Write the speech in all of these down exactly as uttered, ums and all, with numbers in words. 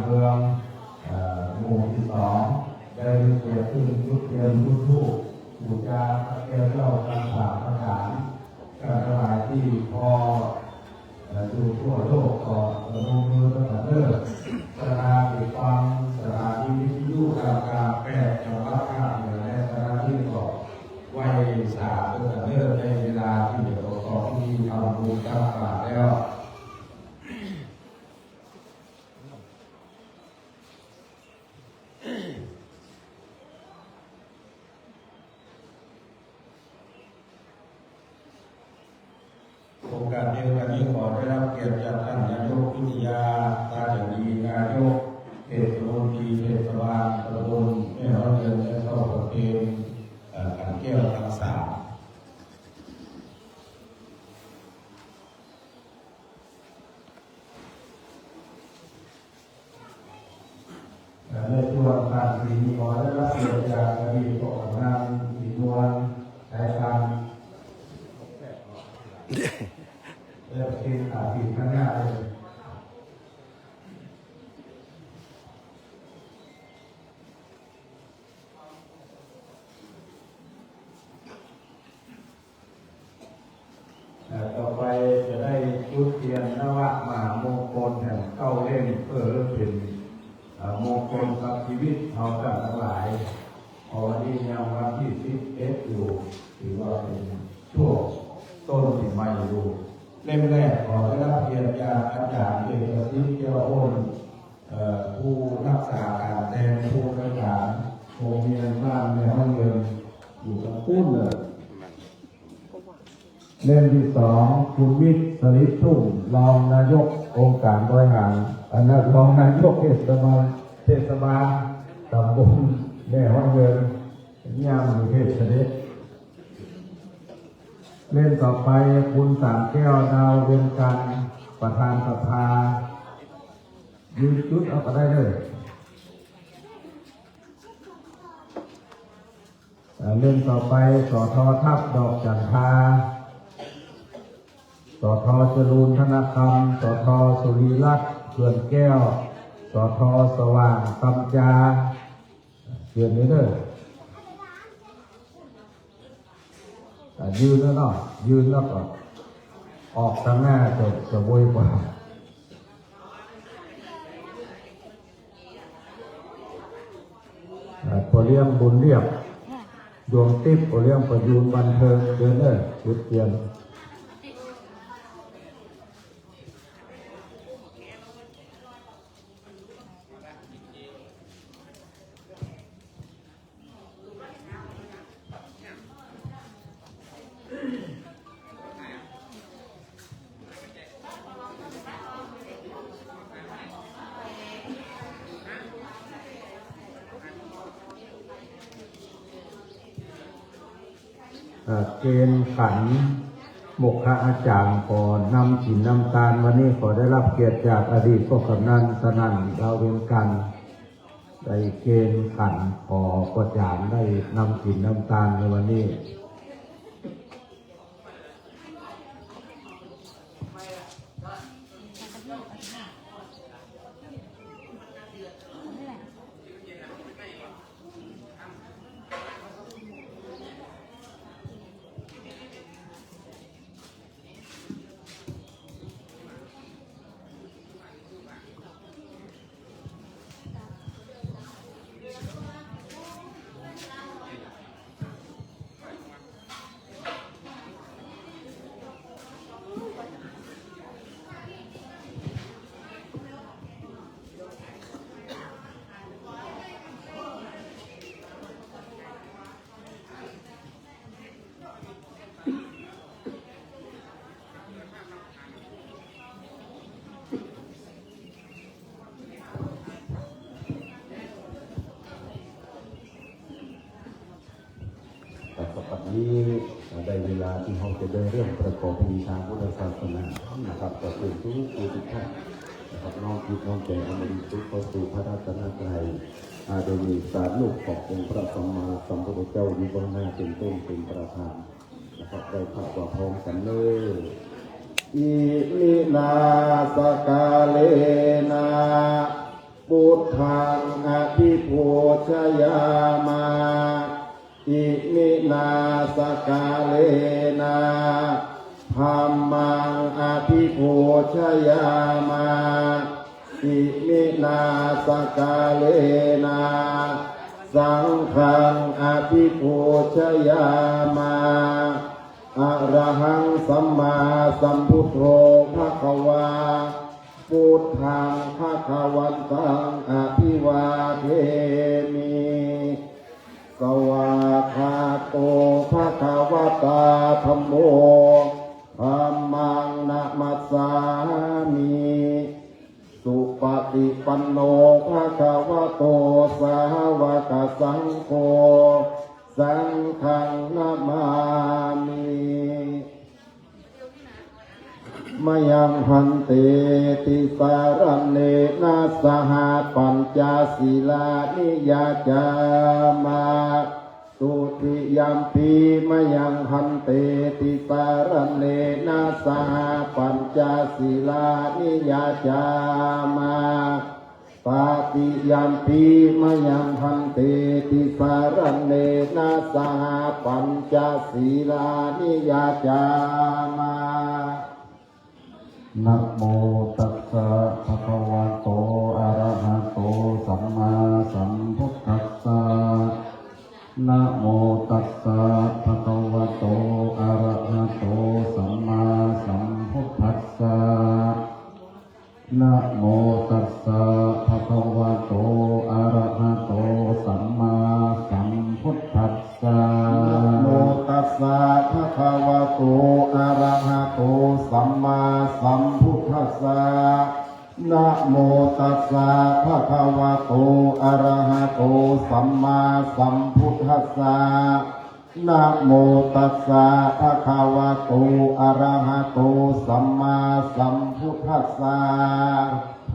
เมือง เอ่อ หมู่ตี้สอง ได้เกียรติขึ้นจุดเตียนจุดธูป ปู๋จาพระแก้วเจ้า ตังผ้าตังขาน ต้านตังหลายตี้ผ่อ เอ่อ อยู่ทั่วโลกก็พนมมือกั๋นเน่อ สถานีฟัง สถานีวิทยุ กลางๆ แปดจังหวัดภาคเหนือ และสถานีก็ไหว้สากั๋นเน่อ ในเวลาตี้จะประกอบพิธีทำบุญตักบาตรแล้ว โอกาสเดียวกั๋นนี้ ขอได้รับเกียรติจากต้านนายกวิทยา ตาอย่างดี นายกเทศมนตรีเทศบาลตำบลแม่ฮ้อยเงิน ได้เข้าประเคน เอ่อ ขันแก้วพรรษา ในช่วงต้านปี๋นี้ ขอได้รับเกียรติจากอดีตผู้กำนันศรีนวล สายคำ และเป็นอดีตคณะเลย เอ่อ ต่อไปจะได้จุดเตียนนวมหามงคลแถมเก้าเล่ม เพื่อเป๋น เอ่อ มงคลกับชีวิตเฮาต้านตังหลาย เพราะวันนี้ยังวันตี้สิบเอ็ดอยู่ ถือว่าเป๋นช่วงต้นปี๋ใหม่อยู่ เล่มแรกขอได้รับเกียรติจากอาจ๋ารย์เอกสิทธิ์ แก้วอ้น เอ่อ ผู้ฮักษาก๋านแตน ผู้บริหารโฮงเฮียนบ้านแม่ฮ้อยเงิน อยู่ตังปู๊นเน่อ เล่มตี้สอง คุณวิทย์ สลิดทุ่ง รองนายกองค์การบริหาร อันนั้น รองนายกเทศบาล เทศบาลตำบลแม่ฮ้อยเงิน ย่ามอยู่เทพเสด็จ เล่มต่อไป คุณสามแก้ว ดาวเวียงจันทน์ ประธานสภา ยืนจุดเอาก็ได้เน่อ เอ่อ เล่มต่อไป สท ทัพ ดอกจันทา สท จรูญ ธนคำ สท สุรีรัตน์ เขื่อนแก้ว สท สว่าง กำจา เขียนไว้เน่อ อ่ะ ยืนแล้วเนาะ ยืนแล้วก็ออกตังหน้าจะ จะไวกว่า อ่ะ ป้อเลี้ยงบุญเรียบ ดวงติ๊บ ป้อเลี้ยงประยูรบันเทิง เดินเน่อ จุดเตียน เอ่อ เกณฑ์ขัน โมกขอาจ๋ารย์ ขอนำศีลนำตาน วันนี้ขอได้รับเกียรติจากอดีตผู้กำนันสนั่น ดาวเวียงจันทน์ ได้เกณฑ์ขัน ขอป้อจ๋ารย์ได้นำศีลนำตานในวันนี้ ครับ ปัจจุบันนี้ได้เวลาตี้เฮาจะได้เริ่มประกอบพิธีตามพุทธศาสนานะครับ ก็เชิญทุกผู้ทุกท่านนะครับ น้อมจิตน้อมใจ๋อันบริสุทธิ์เข้าสู่พระรัตนตรัย อ่า โดยมีสานุภาพขององค์พระสัมมาสัมพุทธเจ้าอยู่เบื้องหน้าเป็นต้นเป็นประธานนะครับ ได้พระว่าพร้อมกั๋นเน่อ อิมินาสการะนะ ปุ Iminā sakkārena saṅghaṃ abhipūjayāma. Arahaṃ sammāsambuddho bhagavā, buddhaṃ bhagavantaṃ abhivādemi. Svākkhāto bhagavatā dhammo, dhammaṃ namassāmi. Supaṭipanno bhagavato sāvakasaṅgho, saṅghaṃ namāmi. Mayaṃ bhante tisaraṇena saha pañca sīlāni yācāma. Dutiyampi mayaṃ bhante tisaraṇena saha pañca sīlāni yācāma. Tatiyampi mayaṃ bhante tisaraṇena saha pañca sīlāni yācāma. Namo tassa bhagavato arahato sammāsambuddhassa. Namo tassa bhagavato arahato sammāsambuddhassa. Namo tassa bhagavato arahato sammāsambuddhassa. Namo tassa bhagavato arahato sammāsambuddhassa. Namo tassa bhagavato arahato sammāsambuddhassa. Namo tassa bhagavato arahato sammāsambuddhassa.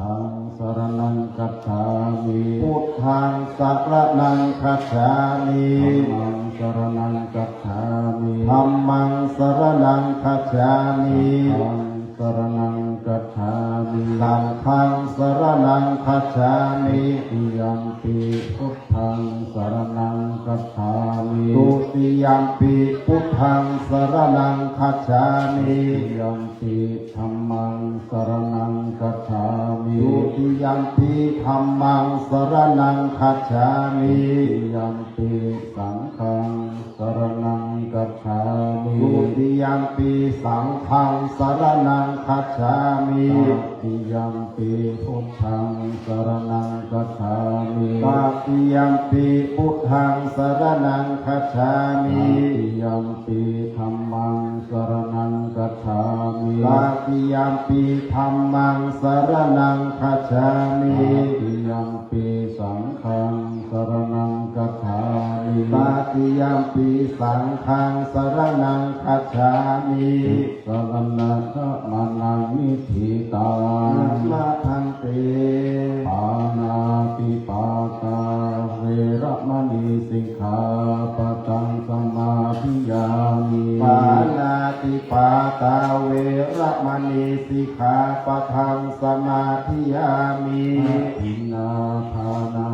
Buddhaṃ saraṇaṃ gacchāmi. Buddhaṃ saraṇaṃ gacchāmi. Dhammaṃ saraṇaṃ gacchāmi. Dhammaṃ saraṇaṃ gacchāmi. Saṅghaṃ saraṇaṃ gacchāmi. Saṅghaṃ saraṇaṃ gacchāmi. Dutiyampi buddhaṃ saraṇaṃ gacchāmi. Dutiyampi buddhaṃ saraṇaṃ gacchāmi. Dutiyampi dhammaṃ saraṇaṃ gacchāmi. Dutiyampi dhammaṃ saraṇaṃ gacchāmi. Dutiyampi saṅghaṃ saraṇaṃ gacchāmi. Dutiyampi saṅghaṃ saraṇaṃ gacchāmi. Tatiyampi buddhaṃ saraṇaṃ gacchāmi. Tatiyampi buddhaṃ saraṇaṃ gacchāmi. Tatiyampi dhammaṃ saraṇaṃ gacchāmi. Tatiyampi dhammaṃ saraṇaṃ gacchāmi. Tatiyampi saṅghaṃ saraṇaṃ gacchāmi. Tatiyampi saṅghaṃ saraṇaṃ gacchāmi. Tisaraṇagamanaṃ niṭṭhitaṃ. Āma bhante. Pāṇātipātā veramaṇī sikkhāpadaṃ samādiyāmi. Pāṇātipātā veramaṇī sikkhāpadaṃ samādiyāmi. Adinnādānā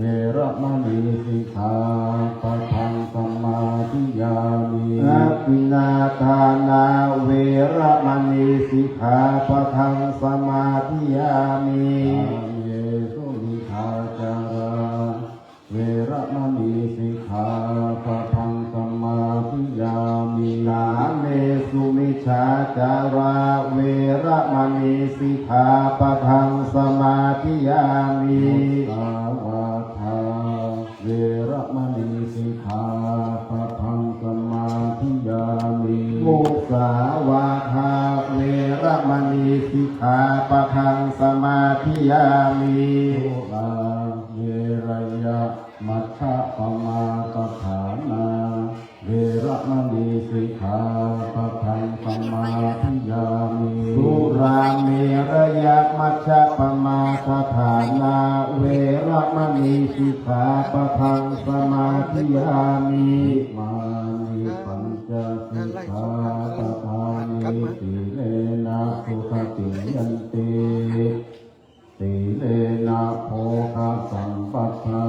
veramaṇī sikkhāpadaṃ samādiyāmi. Adinnādānā veramaṇī sikkhāpadaṃ samādiyāmi. Kāmesu micchācārā veramaṇī sikkhāpadaṃ samādiyāmi. Kāmesu micchācārā veramaṇī sikkhāpadaṃ samādiyāmi. Musāvādā veramaṇī sikkhāpadaṃ samādiyāmi. Musāvādā veramaṇī sikkhāpadaṃ samādiyāmi. Surāmerayamajjapamādaṭṭhānā veramaṇī sikkhāpadaṃ samādiyāmi. Surāmerayamajjapamādaṭṭhānā veramaṇī sikkhāpadaṃ samādiyāmi. Imāni pañca sikkhāpadāni. Sīlena sugatiṃ yanti, sīlena bhogasampadā,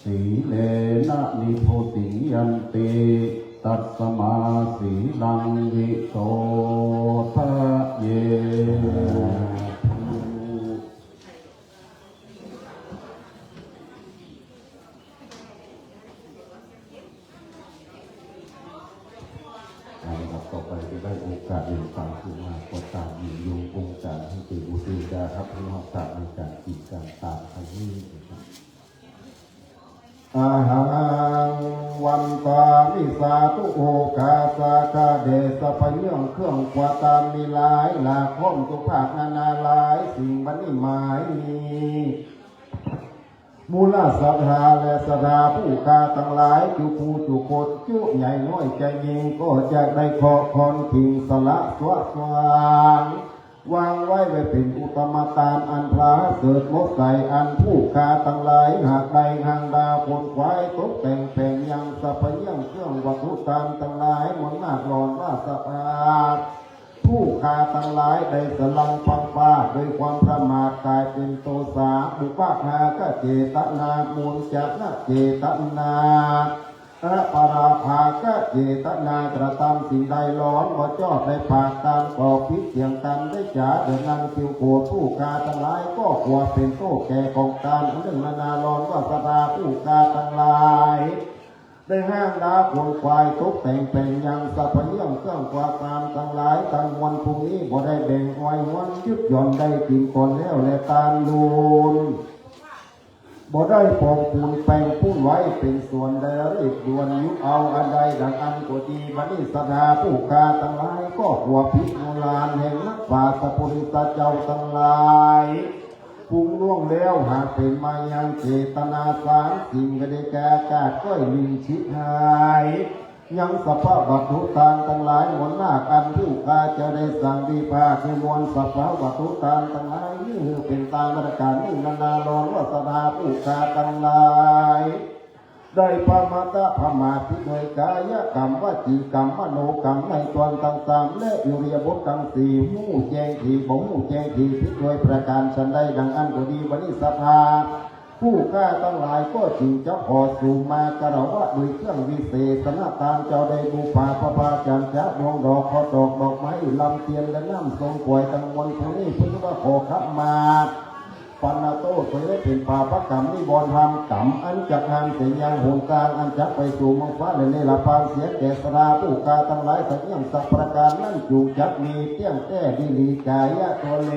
sīlena nibbutiṃ yanti, tasmā sīlaṃ visodhaye. ครับ พี่น้อง ตามในการกินการตามอันนี้นะครับ อะหัง วันตามิ สาธุ โอคาสา ข้าแด่สัพพะเยื่องเครื่อง กว่าตานมีหลายหลาก พร้อมทุกภาคนานาหลายสิ่ง บัดนี้หมายมี มูลศรัทธาและศรัทธาผู้ข้าตังหลาย จุผู้จุคน จุใหญ่น้อยจายิ่ง ก็จะได้เคาะคอนถิงสละสวะสวาง วางไว้ ไว้เป๋นอุตตมตานอันผาเสริฐหมดใส อันผู้ข้าตังหลายหากได้ห้างดาขนขวาย ตกแต่งแป๋งยังสัพพะเยื่องเครื่องวัตถุตานตังหลาย มนต์นาคหลอนว่าสภา ผู้ข้าตังหลายได้สลังปังปาด้วยความประมาท ก๋ายเป๋นโตสา บุปผากเจตนา มูลจนะเจตนา อปราภากเจตนา กระตำสิ่งใดหลอนบ่จอบ ได้ปากกานก็ผิดเถียงกั๋น ได้จ๋าเดือดนั้นคิวโกรธ ผู้ข้าตังหลายก็กลัวเป๋นโต้ษแก่ของตานอันนึ่งนานาหลอนว่าสภา ผู้ข้าตังหลาย ได้ห้างดาขนขวาย ตกแต่งแป๋งยังสัพพะเยื่องเครื่องกว่าตานตังหลายตังมวล ผู้นี้บ่ได้แบ่งอ้อยหวน หยุดหย่อนได้กิ๋นก่อนแล้วแลตานลูน บ่ได้ปองปูนแปงปูนไว้เป๋นส่วน ได้เรียบด่วนยุเอาอันใดดังอั้นก็ดี บัดนี้ศรัทธาผู้ข้าตังหลายก็กลัวผิดโบราณแห่งนักปราชญ์ปุริสะเจ้าตังหลาย ปรุงล่วงแล้วหากเป๋นมายังเจตนาสามสิ่ง กระเดกากาดก้อยลิงฉิบหาย ยังสัพพะวัตถุตานตังหลายมนต์นาค อันผู้ข้าจะได้สั่งวิพากษ์หื้อมวลสัพพะวัตถุตานตังหลายนี้ หื้อเป๋นตามมาตรการนึ่งนานาหลอนว่าศรัทธาผู้ข้าตังหลาย ได้ประมาทประมาทผิดโดยกายกรรม วจีกรรม มโนกรรม ในตอนตังสาม และอิริยาบถตังสี่ ฮู้แจ้งถี่บ่ฮู้แจ้งถี่ ผิดโดยประก๋านฉันใดดังอั้นก็ดี บัดนี้ศรัทธา ผู้ข้าตังหลายก็จึงจะขอสุมาคารวะโดยเครื่องวิเศษณตานเจ้า ได้บูชาพระบาทจันทร์ ดวงดอก ข้าวตอก ดอกไม้ ลำเตียน และน้ำส้มก๋วยตังมวล ผู้นี้ผู้ว่าขอขมาปณโตษ เผยเป๋นปาปกรรม นิวรณ์ธรรมกรรม อันจักห้ามเสียยังหนตาง อันจักไปสู่เมืองฟ้าและเนรภานเสียแก่ศรัทธาผู้ข้าตังหลาย สักอย่างสักประก๋านนั้น จุ่งจักมีเตี้ยงแต๊ดีหลี ก๋ายะตัวเล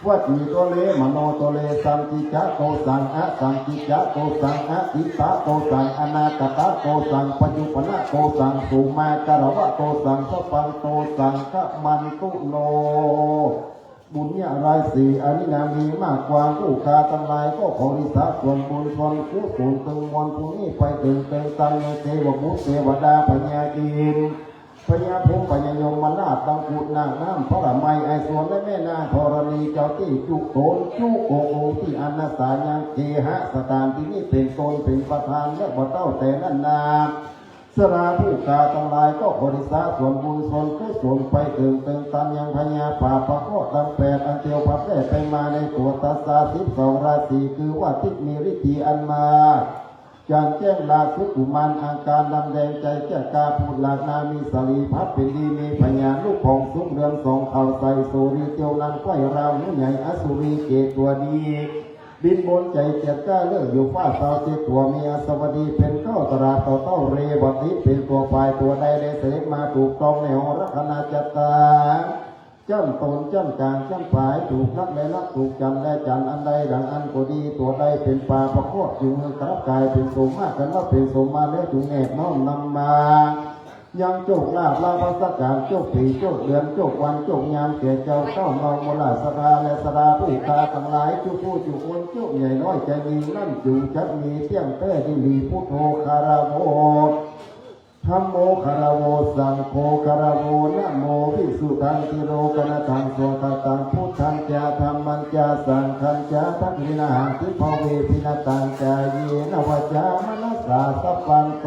วจีโตเล มโนโตเล สันทิจะโตสัง อสันทิจะโตสัง อติตะโตสัง อนาคตะโตสัง ปัจจุปปะนะโตสัง สุมาคารวะโตสัง สัพพันโตสัง ขมันตุโน บุญญาราศีอันงามดีมากกว้าง ผู้ข้าตังหลายก็ขออุทิศส่วนบุญส่วนกุศลเถิงมวลผู้นี้ไปเถิงเถิงตานยังเทวบุตรเทวดาพญาอินทร์ พญาพรหม พญายมราช บังคุด นางน้ำ พระไม ไอสวน และแม่นางธรณี เจ้าตี้จุโตนจุโกองค์ตี้อันอาศัยยังเกหสถานตี้นี้เป๋นตนเป๋นประธาน และบ่เต้าแต่นั้นนา ศรัทธาผู้ข้าตังหลายก็ขออุทิศส่วนบุญส่วนกุศลไปเถิงเถิงตานยังพญาปาปะเคราะห์ตังแปด อันเตียวผัดแล่ไปมาในตั๋วตัสสาสิบสองราศี คือว่าทิศมีฤทธีอันมาก จันทร์แจ้งลาสุกุมาร อังคารดำแดง ใจ๋แก้วกาพูดหลากนา มีสะหลีพัดเป๋นดี มีพญาลูกของสุก เรืองส่องขาวใส สุริเตียวนั้น ไขว้ราหูใหญ่ อสุริเกตุวดี บินบนใจ๋เจียดก้าเลิกอยู่ฟ้า เต้าเจ็ดตั๋ว มีอสวัสดีเป๋นเก้า ตราเต้าเต้า เรวติเป๋นตั๋วปาย ตั๋วใดได้เสด็จมาถูกต้องในหอลักขณาจัตตา จั้นต้น จั้นก๋าง จั้นปาย ถูกนักและนัก ถูกจันทร์และจันทร์ อันใดดังอั้นก็ดี ตั๋วใดเป๋นปาปะเคราะห์ จุ่งหื้อกลับก๋ายเป๋นโสมมา คันว่าเป๋นโสมมาแล้ว จุ่งแอบน้อมนำมา ยังโจคลาภ ลาภะสการ โจคปี๋ โจคเดือน โจควัน โจคยาม แก่เจ้าเต้าเมามูลศรัทธา และศรัทธาผู้ข้าตังหลาย จุผู้จุคน จุใหญ่น้อยจายิ่งนั้น จุ่งจักมีเตี้ยงแต๊ดีหลี พุทโธ คารโว ธัมโม คารโว สังโฆ คารโว นะโม วิสุทธันติโลกะนะธัง สวากขาตัง พุทธัญจะ ธัมมัญจะ สังฆัญจะ ทักขิณาหัง ทิภเวภินะตัง กาเยนะ วาจา มะนะสา สัพพันโต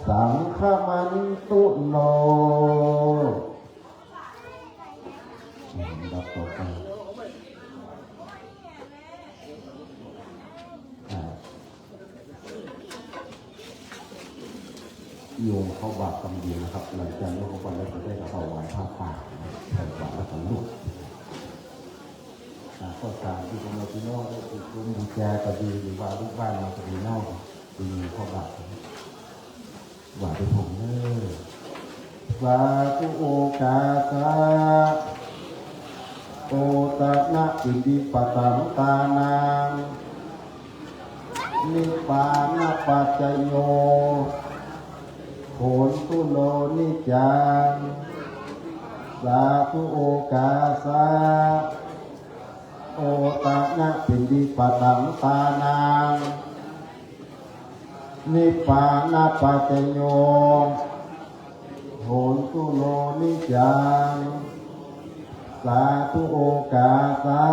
สังฆมันตุโน ลำดับต่อไป อ่า โยมเข้าบาตรกำเดียวนะครับ หลังจากยกเข้าไปแล้วจะได้ถวายผ้าป่า ใส่บาตรแล้วก็ลวด อ่า ข้าวสารตี้พ่อแม่พี่น้องได้อุทิศบูชาก็ดี หรือว่าลูกบ้านมาก็ดีเนาะ ดีเข้าบาตร ว่าไปผมเนอะ สาธุโอคาสะ โอตะนะปิณฑิปะตัง ทานัง นิพพานะปัจจโย โหนตุ โน นิจจัง สาธุ โอกาสะ โอตะนะปิณฑิปะตัง ทานัง นิพพานะปัจจโย โหนตุ โน นิจจัง สาธุ โอกาสะ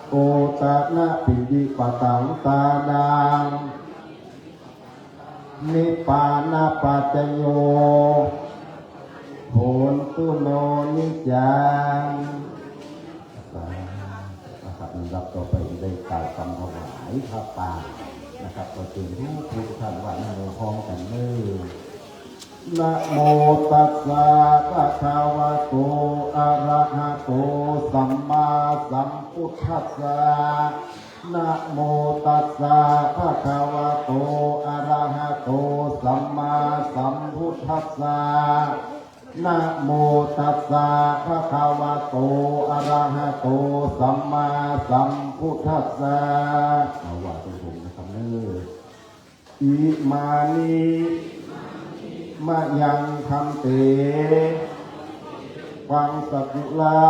โอตะนะปิณฑิปะตัง ทานัง นิพพานะปัจจโย โหนตุ โน นิจจัง สาธุ นะครับ ลำดับต่อไปได้กล่าวกำถวายผ้าป่านะครับ ก็เจิญทุกๆ ท่านว่านะโมพร้อมกั๋นเน่อ นะโมตัสสะ ภะคะวะโต อะระหะโต สัมมาสัมพุทธัสสะ นะโมตัสสะ ภะคะวะโต อะระหะโต สัมมาสัมพุทธัสสะ นะโมตัสสะ ภะคะวะโต อะระหะโต สัมมาสัมพุทธัสสะ เอาว่าตรงๆ นะครับเน่อ อิมานิ มะยัง ภันเต วังสกุละ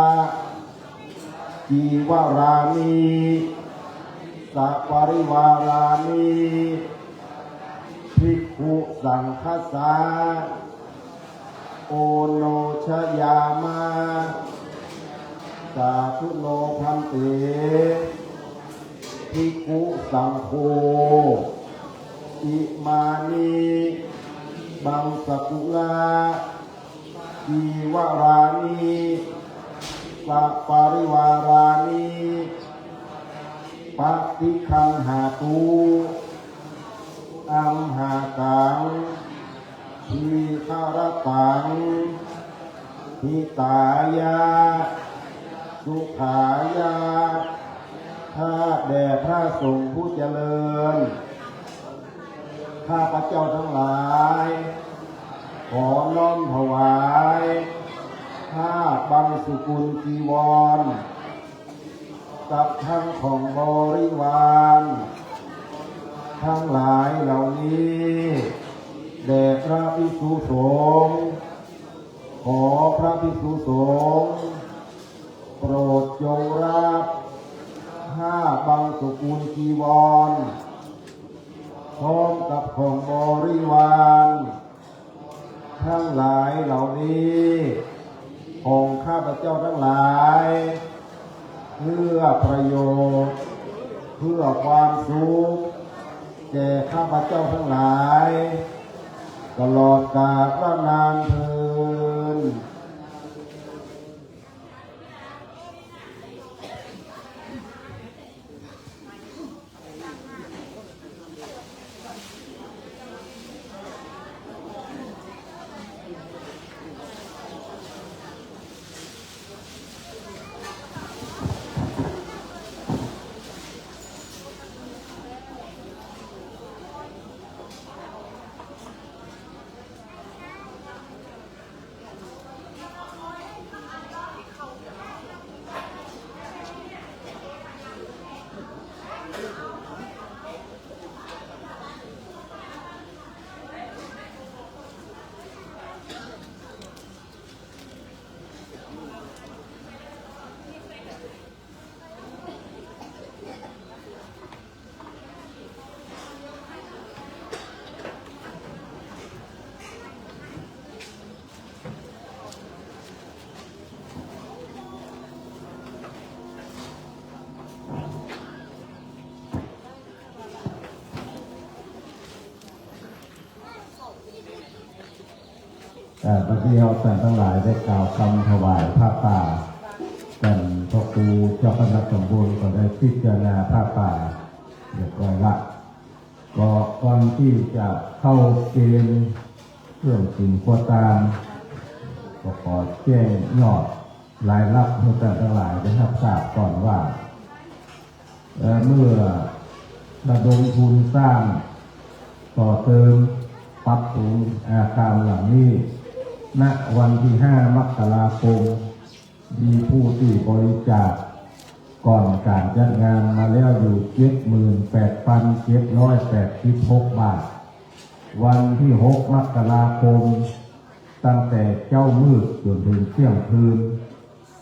จีวะรานิ สะปะริวารานิ ภิกขุสังฆัสสะ โอโนชยามะ สาธุ โน ภันเต ภิกขุสังโฆ อิมานิ วังสกุละ จีวะรานิ สะปะริวารานิ ปะฏิคันหะตุ อัมหะกัง ทีฆะระตัง หิตายะ สุขายะ ข้าแด่พระสงฆ์ผู้เจริญ ข้าพเจ้าทั้งหลาย ขอน้อมถวาย ผ้าบังสุกุลจีวร กับทั้งของบริวาร ทั้งหลายเหล่านี้ แด่พระภิกษุสงฆ์ ขอพระภิกษุสงฆ์ โปรดจงรับ ผ้าบังสุกุลจีวร พร้อมกับของบริวาร ทั้งหลายเหล่านี้ ของข้าพเจ้าทั้งหลาย เพื่อประโยชน์ เพื่อความสุข แก่ข้าพเจ้าทั้งหลาย ตลอดกาลนานเทอญ เอ่อ บัดนี้เฮาต้านตังหลายได้กล่าวกำถวายผ้าป่า ต้านพระครูเจ้าคณะตำบลก็ได้พิจารณาผ้าป่าเรียบร้อยละ ก็ก่อนตี้จะเข้าเกณฑ์เครื่องกิ๋นครัวตาง ก็ขอแจ้งยอดรายรับหื้อต้านตังหลายได้ฮับทราบก่อนว่า เอ่อ เมื่อระดมทุนสร้างต่อเติมปรับปรุงอาคารหลังนี้ ณ วันตี้ห้ามกราคม มีผู้ตี้บริจาคก่อนก๋านจัดงานมาแล้วอยู่ เจ็ดหมื่นแปดพันเจ็ดร้อยแปดสิบหกบาท วันตี้หกมกราคม ตั้งแต่เจ๊ามืดจ๋นเถิงเตี้ยงคืน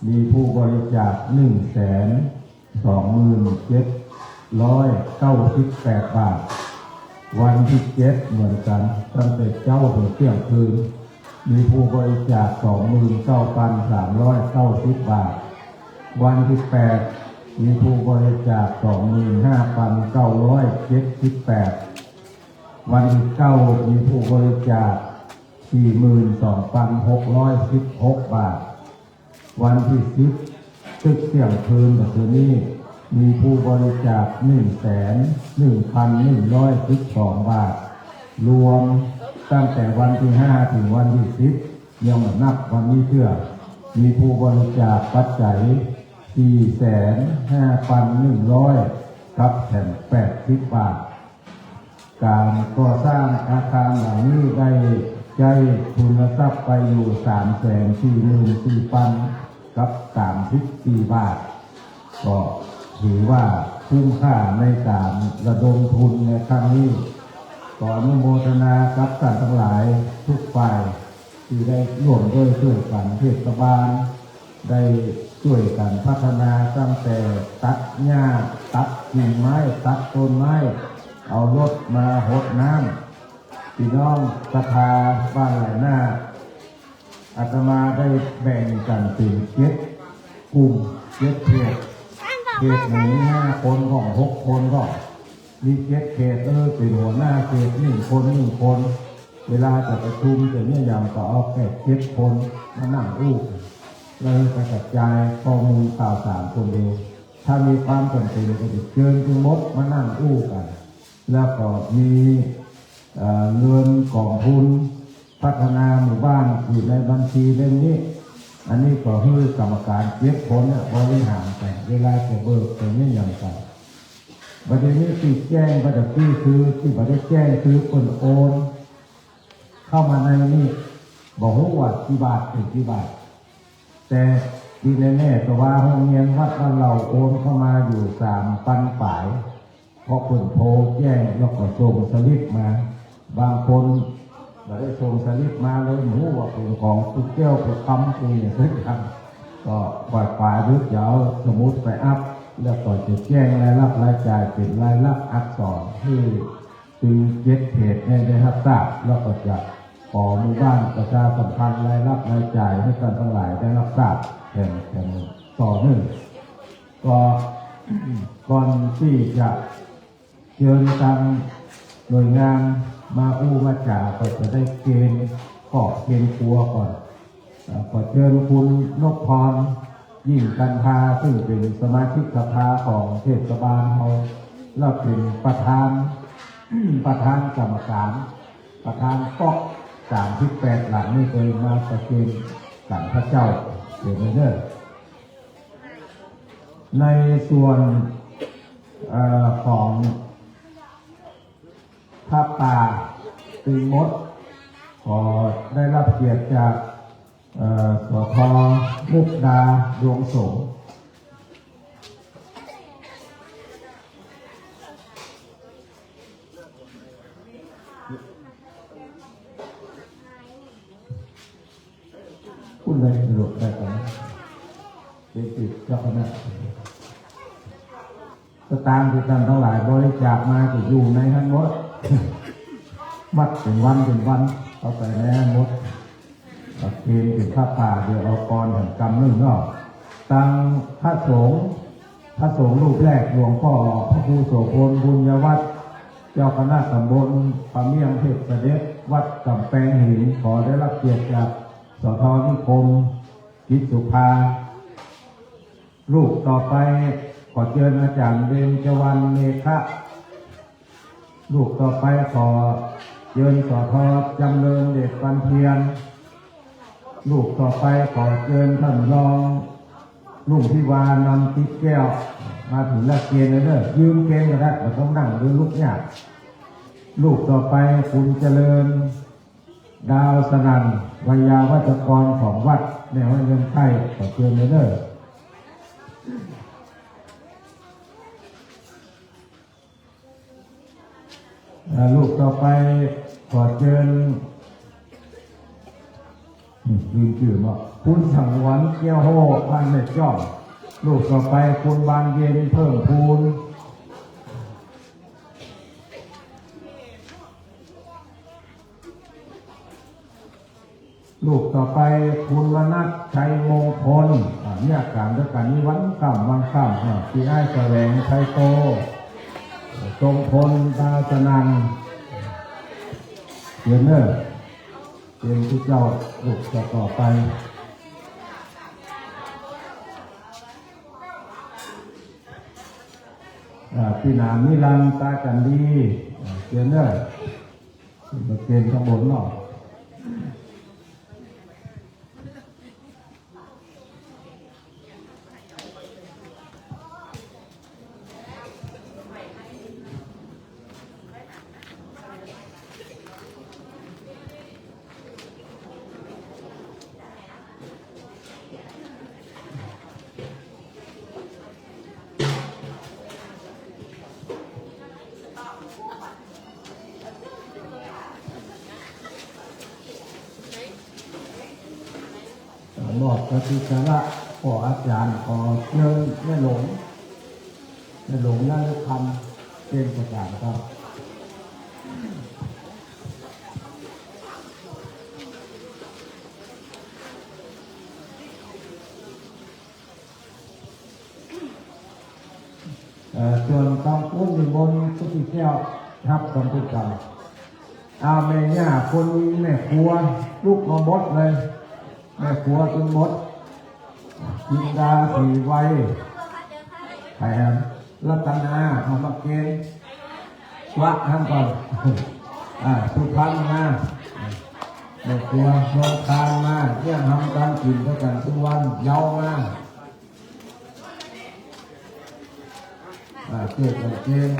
มีผู้บริจาค หนึ่งแสนสองหมื่นเจ็ดร้อยเก้าสิบแปดบาท วันตี้เจ็ดเหมือนกั๋น ตั้งแต่เจ๊าเถิงเตี้ยงคืน มีผู้บริจาค สองหมื่นเก้าพันสามร้อยเก้าสิบบาท วันตี้แปด มีผู้บริจาค สองหมื่นห้าพันเก้าร้อยเจ็ดสิบแปด วันตี้เก้า มีผู้บริจาค สี่หมื่นสองพันหกร้อยสิบหกบาท วันตี้สิบ ตึกเตี้ยงคืนแบบนี้ มีผู้บริจาค หนึ่งแสนหนึ่งพันหนึ่งร้อยสิบสองบาท รวมตั้งแต่วันตี้ห้าเถิงวันตี้สิบ ยังบ่นับวันนี้เตื้อ มีผู้บริจาคปัจจัย สี่แสนห้าพันหนึ่งร้อยกับแถมแปดสิบบาท ก๋านก่อสร้างอาคารหลังนี้ได้ใจ๊ทุนทรัพย์ไปอยู่ สามแสนสี่หมื่นสี่พันกับสามสิบสี่บาท ก็ถือว่าคุ้มค่าในก๋านระดมทุนในครั้งนี้ ขออนุโมทนากับต้านตังหลายกู้ฝ่าย ตี้ได้ร่วมด้วยจ้วยกั๋น เทศบาลได้จ้วยกั๋นพัฒนาตั้งแต่ตัดหญ้า ตัดกิ่งไม้ ตัดต้นไม้ เอารถมาหดน้ำ ปี้น้องศรัทธาบ้านหลายนา อาตมาได้แบ่งกั๋นเป๋นเจ็ดกลุ่ม เจ็ดเขต เขตหนึ่งมีห้าคนก่อ หกคนก่อ มีเจ็ดเขต เออ เป๋นหัวหน้าเขตหนึ่งคน หนึ่งคน เวลาจะประชุมจะเยียะหยังก็เอาแค่เจ็ดคนมานั่งอู้กั๋น แล้วไปกระจายข้อมูลข่าวสารคนเดียว ถ้ามีความจ๋ำเป๋นก็จะเจิญตึงหมดมานั่งอู้กั๋น แล้วก็มี เอ่อ เงินก๋องทุนพัฒนาหมู่บ้านอยู่ในบัญชีเล่มนี้ อันนี้ก็หื้อกรรมก๋านเจ็ดคนเนี่ยบริหารไป เวลาจะเบิกจะเยียะหยังกั๋น บัดนี้ตี้แจ้งไปตะกี้คือตี้บ่ได้แจ้งคือเปิ้นโอนเข้ามาในนี่ บ่ฮู้ว่ากี่บาทเป๋นกี่บาท แต่ตี้แน่ๆ ก็ว่าโฮงเฮียนวัดบ้านเหล่าโอนเข้ามาอยู่สามปันป๋าย เพราะเปิ้นโทรแจ้งแล้วก็ส่งสลิปมา บางคนบ่ได้ส่งสลิปมาเลย บ่ฮู้ว่าเป๋นของปู่แก้วปู่คำปู่หยังสักอย่าง ก็ปล่อยป๋าหยุด จะเอาสมุดไปอัป แล้วก็จะแจ้งรายรับรายจ่ายเป๋นลายลักษณ์อักษรหื้อ ตึงเจ็ดเขตให้ได้ฮับทราบ แล้วก็จะขอหมู่บ้านประชาสัมพันธ์รายรับรายจ่ายหื้อต้านตังหลายได้ฮับทราบแถม แถมต่อเนื่อง ก็ ก่อนตี้จะเจิญตางหน่วยงานมาอู้มาจ๋า ก็จะได้เกณฑ์เกราะเกณฑ์กั๋วก่อน เอ่อ ขอเจิญคุณนพพร ยิ่งกันทา ซึ่งเป๋นสมาชิกสภาของเทศบาลเฮา แล้วเป๋นประธาน ประธานกรรมก๋าน ประธานก๊อกสามสิบแปดหลังนี่ เกยมาประเคนกั๋นข้าเจ้า เดี๋ยวนี้เด้อ ในส่วน เอ่อ ของผ้าป่าตึงหมด ขอได้รับเกียรติจาก เอ่อ สภ.มุกดาดวงโสม พูดได้สะดวกได้ก่อนนะ เป๋นสิทธิ์เจ้าคณะ สตางค์ตี้ต้านตังหลายบริจาคมาก็อยู่ในหั้นหมด วัดเป๋นวันเป๋นวัน เอาไปในหั้นหมด ประเคนเป๋นผ้าป่า เดี๋ยวเอาปอนแถมกำนึ่งเนาะ ตางพระสงฆ์ พระสงฆ์รูปแรก หลวงป้อพระครูโสภณ บุญยวัฒน์ เจ้าคณะตำบลป่าเมี่ยง เทพเสด็จ วัดก๋ำแปงหิน ขอได้รับเกียรติจาก สท.นิคม กิจสุภา รูปต่อไปขอเจิญอาจ๋ารย์เบญจวรรณ เมฆะ รูปต่อไปขอเจิญ สท.จำเริญเดชวันเพ็ญ รูปต่อไปขอเจิญต้านรอง รุ่งทิวา นำทิพย์แก้ว มาเถิงแล้วเกณฑ์เลยเด้อ ยืนเกณฑ์ก็ได้ บ่ต้องนั่งหรือลุกยาก รูปต่อไปคุณเจริญ ดาวสนั่น ไวยาวัจกรของวัด แม่ฮ้อยเมืองใต้ ขอเจิญเลยเด้อ อ่า รูปต่อไป ขอเจิญ อืม ลืมจื้อเนาะ คุณสังวร เกี้ยวโฮ บ้านแม่จ้อม รูปต่อไป คุณบานเย็น เพิ่มพูน รูปต่อไป คุณมนัส ชัยมงคล อ่า เยียะก๋านตวยกั๋น มีวันค่ำ วันค่ำ อ่า ตี้อ้ายแสวง ชัยโต ทรงพล ดาวสนั่น เจิญเน่อ เจิญตุ๊เจ้า รูปต่อไป อ่า ปี้หนาม นิรันดร์ ตาจั๋นดี อ่า เจิญเน่อ ขึ้นมาเจิญข้างบนเนาะ มอบกฐินสาระ ขออาจ๋ารย์ ขอเจิญแม่หลวง แม่หลวงนฤคำ เจนประสานครับ เอ่อ ส่วนกองปุ้นนิมนต์ผู้ตี้เจ้า ฮับกองปุ้นกัน เอาแม่ย่าคนแม่ครัวลุกมาหมดเลย แม่ครัวตึงหมด จินดา ศรีไวย ใผอะ รัตนา เอามาเกณฑ์ วะหั้นก่อน อ่า สุพรรณมา แม่ครัว เมืองคานมา เยี่ยมทำก๋านกิ๋นตวยกั๋นทุกวัน เยาว์มา อ่า เกณฑ์กั๋นเกณฑ์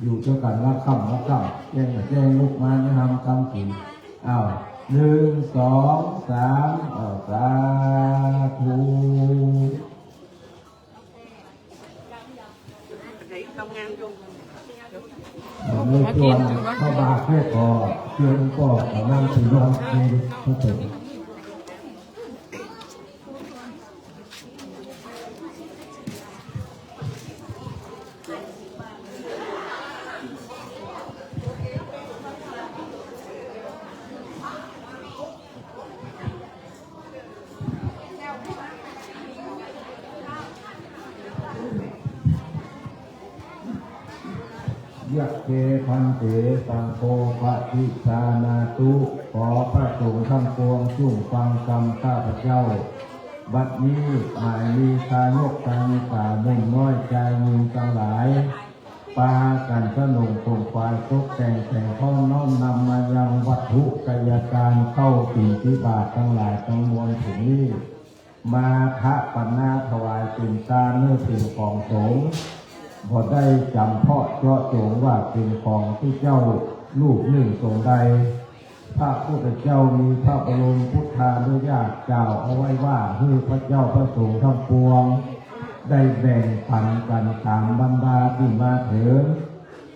อยู่ตวยกั๋นละค่ำละค่ำ แจ้งกั๋นแจ้ง ลุกมา เยี่ยมทำก๋านกิ๋น อ้าว นึ่ง สอง สาม อ้าว สาธุ เมื่อชวนเข้ามาเพื่อขอเชิญพ่อกับนางศรีนวล มีพระสงฆ์ ยัคเค ภันเต สังโฆ ปะฏิฏฐานาตุ ขอพระสงฆ์ทั้งปวงจุ่งฟังกำข้าพเจ้า บัดนี้หมายมีทายกทายิกา หนุ่มน้อยจายญิงตังหลาย ปากั๋นสนงผมขวาย ตกแต่งแสงทอง น้อมนำมายังวัตถุไกยกาล เข้าปิณฑิบาตตังหลายตังมวล เถิงนี้ มาฆะปะนาถวายเป๋นตานเน่อเป๋นของสงฆ์ บ่ได้จ๋ำเพาะเจาะจงว่าเป๋นของตี้เจ้ารูปนึ่งต๋นใด พระพุทธเจ้ามีพระบรมพุทธานุญาตกล่าวเอาไว้ว่า หื้อพระเจ้าพระสงฆ์ทั้งปวง ได้แบ่งปันกั๋นต๋ามบรรดาตี้มาเถิง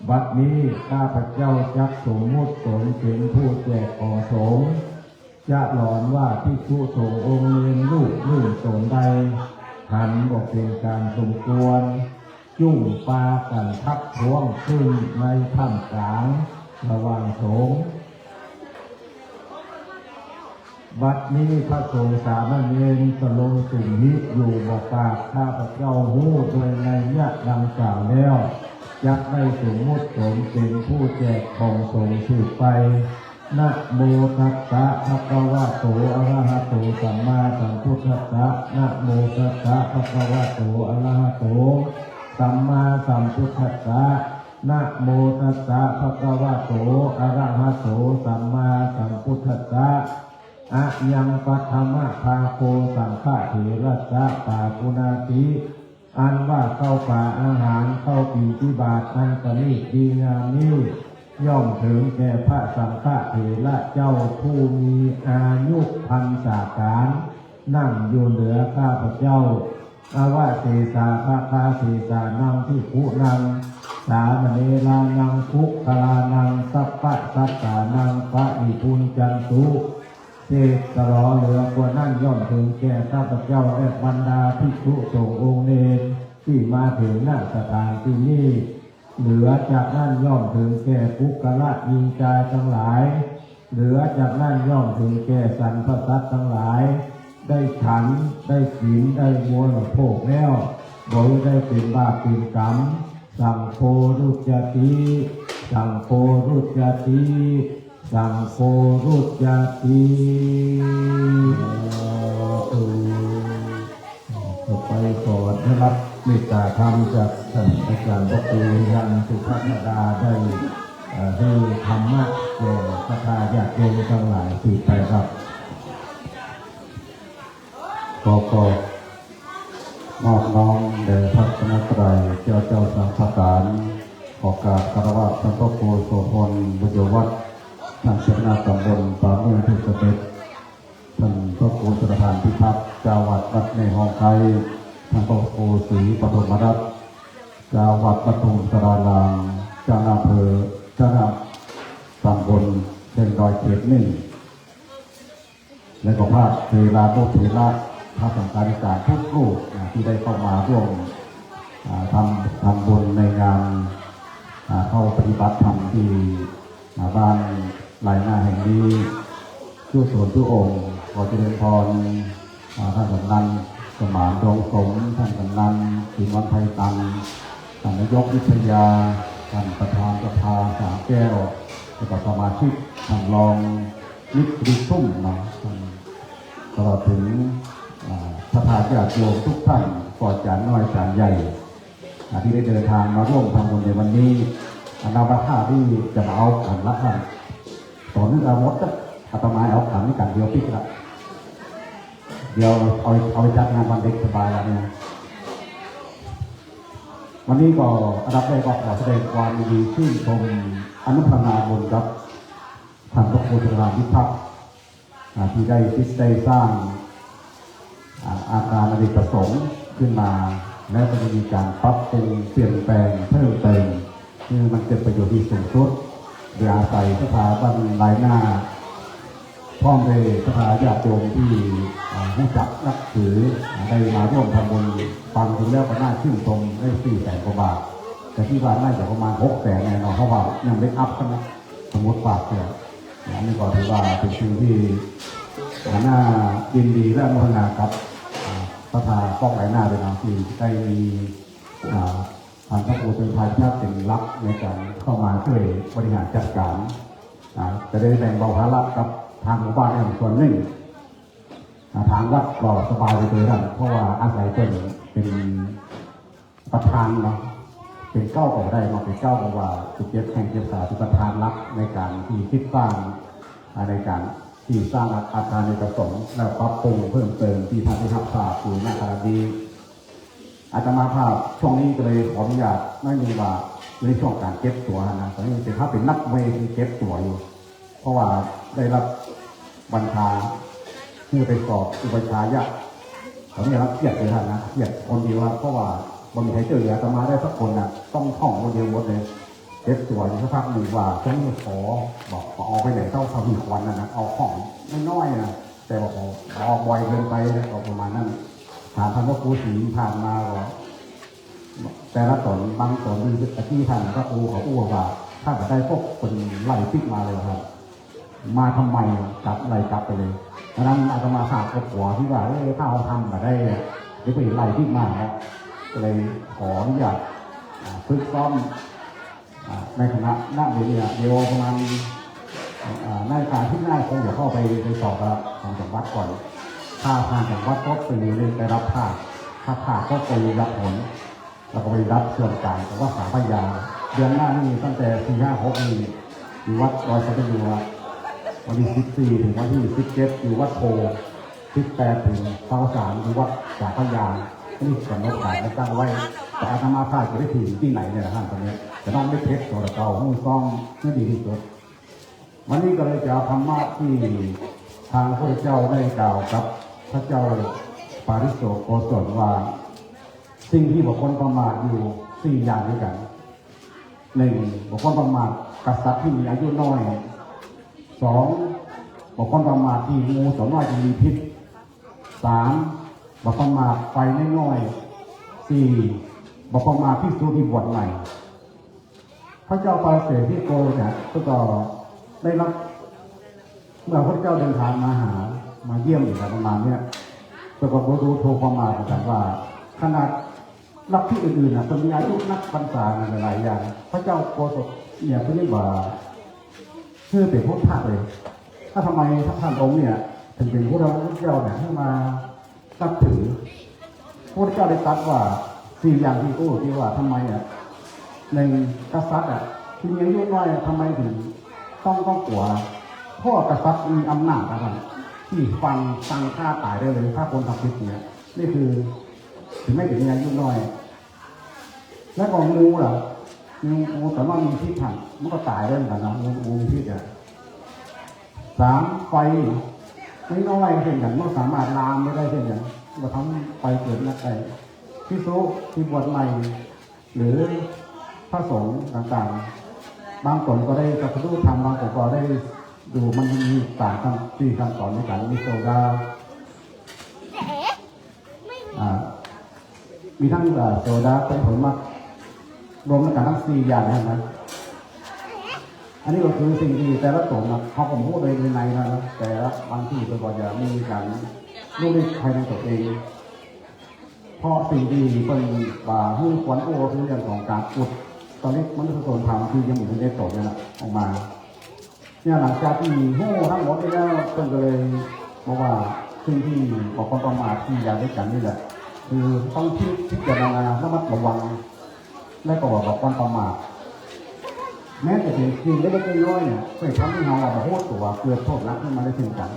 บัดนี้ข้าพเจ้าจักสมมุติต๋นเป๋นผู้แจกของสงฆ์ จะหลอนว่าภิกษุสงฆ์องค์เณรรูปนึ่งต๋นใด หันบ่เป๋นก๋านสมควร จุ่งปากั๋นทักท้วงขึ้นในท่ามก๋างระหว่างสงฆ์ บัดนี้พระสงฆ์สามเณรสลงสุงหิอยู่บ่ปาก ข้าพเจ้าฮู้โดยนัยยะดังกล่าวแล้ว จักได้สมมุติต๋นเป๋นผู้แจกของสงฆ์สืบไป นะโมตัสสะ ภะคะวะโต อะระหะโต สัมมาสัมพุทธัสสะ นะโมตัสสะ ภะคะวะโต อะระหะโต สัมมาสัมพุทธัสสะ นะโมตัสสะ ภะคะวะโต อะระหะโต สัมมาสัมพุทธัสสะ อะยังปัทมะภาโค สังฆะเถระสสะ ปาปุนาติ อันว่าข้าวป๋าอาหาร ข้าวปิณฑิบาต อันประณีตดีงามนี้ ย่อมเถิงแก่พระสังฆเถระเจ้าผู้มีอายุพรรษาการ นั่งอยู่เหนือข้าพเจ้า อวเสสา ภคเสสานัง ภิกขุนัง สามเณรานัง ปุคคลานัง สัพพสัตตานัง ปริภุญจันตุ เสร็จตลอดเหลือกว่านั้นย่อมเถิงแก่ข้าพเจ้าและบรรดาภิกษุสงฆ์องค์เณร ตี้มาเถิง ณ สถานตี้นี้ เหลือจากนั้นย่อมเถิงแก่ปุคคละญิงจายตังหลาย เหลือจากนั้นย่อมเถิงแก่สรรพสัตว์ตังหลาย ได้ฉัน ได้กิ๋น ได้บริโภคแล้ว บ่หื้อได้เป๋นบาปเป๋นก๋รรม สังโฆรุจจติ สังโฆรุจจติ สังโฆรุจจติ สาธุ ต่อไปขอได้รับเมตตาธรรมจากท่านอาจารย์พระครูยังสุภัทรดาได้ เอ่อ หื้อธรรมะแก่ศรัทธาญาติโยมตังหลายสืบไปครับ ขอ ขอนอบน้อมแด่พระรัตนตรัย เจ้า เจ้าสามประก๋าร ขอกราบคารวะท่านพระครูโสภณ บุญยวัฒน์ ท่านเจ้าคณะตำบลป่าเมืองที่เสด็จ ท่านพระครูสถานพิทักษ์ เจ้าวัดวัดแม่ฮองไคร้ ท่านพระครูศรีปฐมรัตน์ เจ้าวัดปทุมสาราราม เจ้าคณะอำเภอ เจ้าคณะตำบลเชียงดอยเขตหนึ่ง และก็พระเถรานุเถระ พระสังฆาธิการทุกรูปนะ ที่ได้เข้ามาร่วม อ่า ทำ ทำบุญในงาน อ่า เข้าปฏิบัติธรรมที่ อ่า บ้านลายหน้าแห่งนี้ ทุกส่วนทุกองค์ ขอเจริญพร อ่า ท่านกำนันสมาน ดวงสม ท่านกำนัน สินวันไพตัง ท่านนายกวิทยา ท่านประธานสภาสามแก้ว และก็สมาชิก ท่านรองนิด นิดทุ่มเนาะ ท่าน ตลอดถึง อ่า ศรัทธาญาติโยมทุกท่าน ก็อาจารย์น้อยอาจารย์ใหญ่ อ่า ที่ได้เดินทางมาร่วมทำบุญในวันนี้ อาตมาภาพนี่จะมาเอาขันละท่าน ต๋อนนี้เอาหมดละ อาตมาเอาขันนี้ขันเดียวปิ๊กละ เดี๋ยวเอา เอาไปจัดงานวันเด็กสบายแล้วเนี่ย วันนี้ก็อันดับแรกก็ขอแสดงความยินดีชื่นชมอนุโมทนาบุญกับท่านพระครูชลาพิทักษ์ อ่า ที่ได้คิดได้สร้าง อ่า อาคารอเนกประสงค์ขึ้นมา แล้วก็จะมีการปรับปรุงเปลี่ยนแปลงเพิ่มเติม คือมันเกิดประโยชน์ที่สูงสุด โดยอาศัยศรัทธาบ้านลายหน้า พร้อมด้วยศรัทธาญาติโยมที่ อ่า ฮู้จักนับถือ อ่า ได้มาร่วมทำบุญ ฟังดูแล้วก็น่าชื่นชม ได้สี่แสนกว่าบาท แต่คิดว่าน่าจะประมาณหกแสนแน่นอน เพราะว่ายังไม่อัพกันนะ สมมุติฝากเนี่ย อันนี้ก็ถือว่าเป็นสิ่งที่ อ่า น่ายินดีและอนุโมทนากับ อ่า ศรัทธาป้องไหลหน้าด้วยนะ ที่ได้มี อ่า ท่านพระครูเป็นพายพระเป็นหลักในการเข้ามาช่วยบริหารจัดการ อ่า จะได้แบ่งเบาภาระกับทางหมู่บ้านในส่วนหนึ่ง อ่า ทางวัดก็สบายไปเลยนะ เพราะว่าอาศัยเปิ้นเป็นประธานเนาะ เป็นเก้าก็ได้เนาะ เป็นเก้าก็ว่าสิบเจ็ดแห่งเจ็ดสาเป็นประธานหลักในการที่คิดสร้าง อ่า ในการที่สร้างอาคารอเนกประสงค์ และปรับปรุงเพิ่มเติมที่ท่านได้รับทราบอยู่ณขณะนี้ อาตมาภาพช่วงนี้ก็เลยขออนุญาตหน่อยหนึ่งว่าในช่วงการเก็บตั๋วนะ ตอนนี้เป็น ถ้าเป็นนักมวยที่เก็บตั๋วอยู่ เพราะว่าได้รับบัญชาให้ไปสอบอุปัชฌาย์ ตอนนี้รับเกียรติเลยท่านนะ เกียรติคนเดียวครับ เพราะว่าบ่มีใครช่วยเหลืออาตมาได้สักคนนะ ต้องท่องคนเดียวหมดเลย เก็บตั๋วอยู่สักพักหนึ่งว่าจะมีขอ บอกขอเอาไปไหน ต้องทำมีควันนะนะ เอาของน้อยๆนะ แต่ว่าขอ ขอบ่อยเกินไปนะ ก็ประมาณนั้น ถามท่านพระครูศรีผ่านมาก็ แต่ละต๋น บางต๋นมีตะกี้ท่านพระครูเขาอู้ว่า ถ้าบ่ได้พวกคนไล่ปิ๊กมาเลยครับ มาทำไม กลับ ไล่กลับไปเลย เพราะนั้นอาตมาภาพก็กั๋วตี้ว่า เอ้ย ถ้าเฮาทำบ่ได้เนี่ย เดี๋ยวไปไล่ปิ๊กมาเนาะ ก็เลยขออนุญาต อ่า ฝึกซ้อม อ่า ในขณะนั้นเนี่ย เดี๋ยวประมาณ อ่า นาฬิกาที่หน้าคงจะเข้าไป ไปสอบระดับของจังหวัดก่อน ถ้าผ่านจังหวัดก็ไปเรียนระดับภาค ถ้าภาคก็ไปรับผล แล้วก็ไปรับส่วนกลางของวัดสามพระยา เดือนหน้านี่ตั้งแต่สี่ห้าหกนี่อยู่วัดดอยสะเก็ด วันที่สิบสี่ถึงวันที่สิบเจ็ดอยู่วัดโพธิ์ สิบแปดถึงซาวสามอยู่วัดสามพระยา อันนี้กำหนดการไว้ตั้งไว้ แต่อาตมาภาพจะได้ถึงตี้ไหนเนี่ยนะท่าน ตอนนี้ จะน้อมนึกเทศน์ต่อเก่า ฮู้ซ้อมหื้อดีตี้สุด วันนี้ก็เลยจะเอาธรรมะตี้ตางพระพุทธเจ้าได้กล่าวกับพระเจ้าปาริโสกโกศลว่า สิ่งตี้บ่ควรประมาทอยู่สี่อย่างด้วยกั๋น นึ่ง บ่ควรประมาทกษัตริย์ตี้มีอายุน้อย สอง บ่ควรประมาทตี้งูตั๋วน้อยตี้มีพิษ สาม บ่ประมาทไฟน้อยๆ สี่ บ่ประมาทภิกษุตี้บวชใหม่ พระเจ้าปาริเสฐีโกศลเนี่ย ก็ได้รับ เมื่อพระเจ้าเดินทางมาหา มาเยี่ยมอยู่ประมาณเนี้ย ก็บ่ฮู้โทษประมาทเหมือนกั๋นว่า ขนาดลัทธิอื่นๆ น่ะ เปิ้นมีอายุนักพรรษาหลายๆ อย่าง พระเจ้าโกศลเนี่ย เปิ้นยังบ่า คือเป๋นพุทธะเลย ถ้าทำไมท่านองค์เนี่ย ถึงเป๋นพุทธะ พุทธเจ้าเนี่ย หื้อมานับถือ พระพุทธเจ้าได้ตรัสว่าสี่อย่างตี้อู้ ตี้ว่าทำไมอ่ะ นึ่ง กษัตริย์อ่ะ ตี้มีอายุน้อยอ่ะ ทำไมถึงต้อง ต้องกั๋ว เพราะว่ากษัตริย์มีอำนาจอะครับ ตี้ฟันสั่งฆ่าต๋ายได้เลย ถ้าคนทำผิดเนี่ย นี่คือ ถึงแม้จะมีอายุน้อย แล้วก็งูล่ะ งู งูตั๋วน้อยมีพิษหั้น มันก็ต๋ายได้เหมือนกั๋นนะ งู งูมีพิษอ่ะ สาม ไฟน้อยๆ ก็เช่นกั๋น มันสามารถลามไปได้เช่นกั๋น ก็ทำไฟเกิดนักได้ ภิกษุตี้บวชใหม่ หรือพระสงฆ์ต่างๆ บางคนก็ได้ตรัสรู้ธรรม บางคนก็ได้ดู มันมีสามขั้น สี่ขั้นตอนด้วยกั๋น มีโสดา อ่า มีตึง เอ่อ โสดาปฏิผลมรรค รวมกั๋นตึงสี่อย่างนั้นนะ อันนี้ก็คือสิ่งตี้แต่ละต๋นนะ เขาก็บ่ฮู้โดยในนะ แต่ละบางตี้เปิ้นก็จะมีก๋านรู้ฤทธิ์ภายในตั๋วเอง เพราะสิ่งตี้เปิ้นบ่าหื้อควรอู้ก็คือเรื่องของก๋านอุตริมนุสสนธรรมตี้ยังบ่ได้ต๋นนั่นแหละ ออกมา เนี่ยหลังจากตี้ฮู้ตึงหมดนี้แล้ว เปิ้นก็เลยบอกว่าสิ่งตี้บ่ควรประมาทสี่อย่างด้วยกั๋นนี่แหละ คือต้องพิ พิจารณาระมัดระวัง และก็บ่ควรประมาท แม้จะเป๋นสิ่งเล็กๆ น้อยๆ เนี่ย ก็ทำหื้อเฮาบ่ฮู้ตั๋ว เกิดโต้ษหนักขึ้นมาได้เช่นกั๋น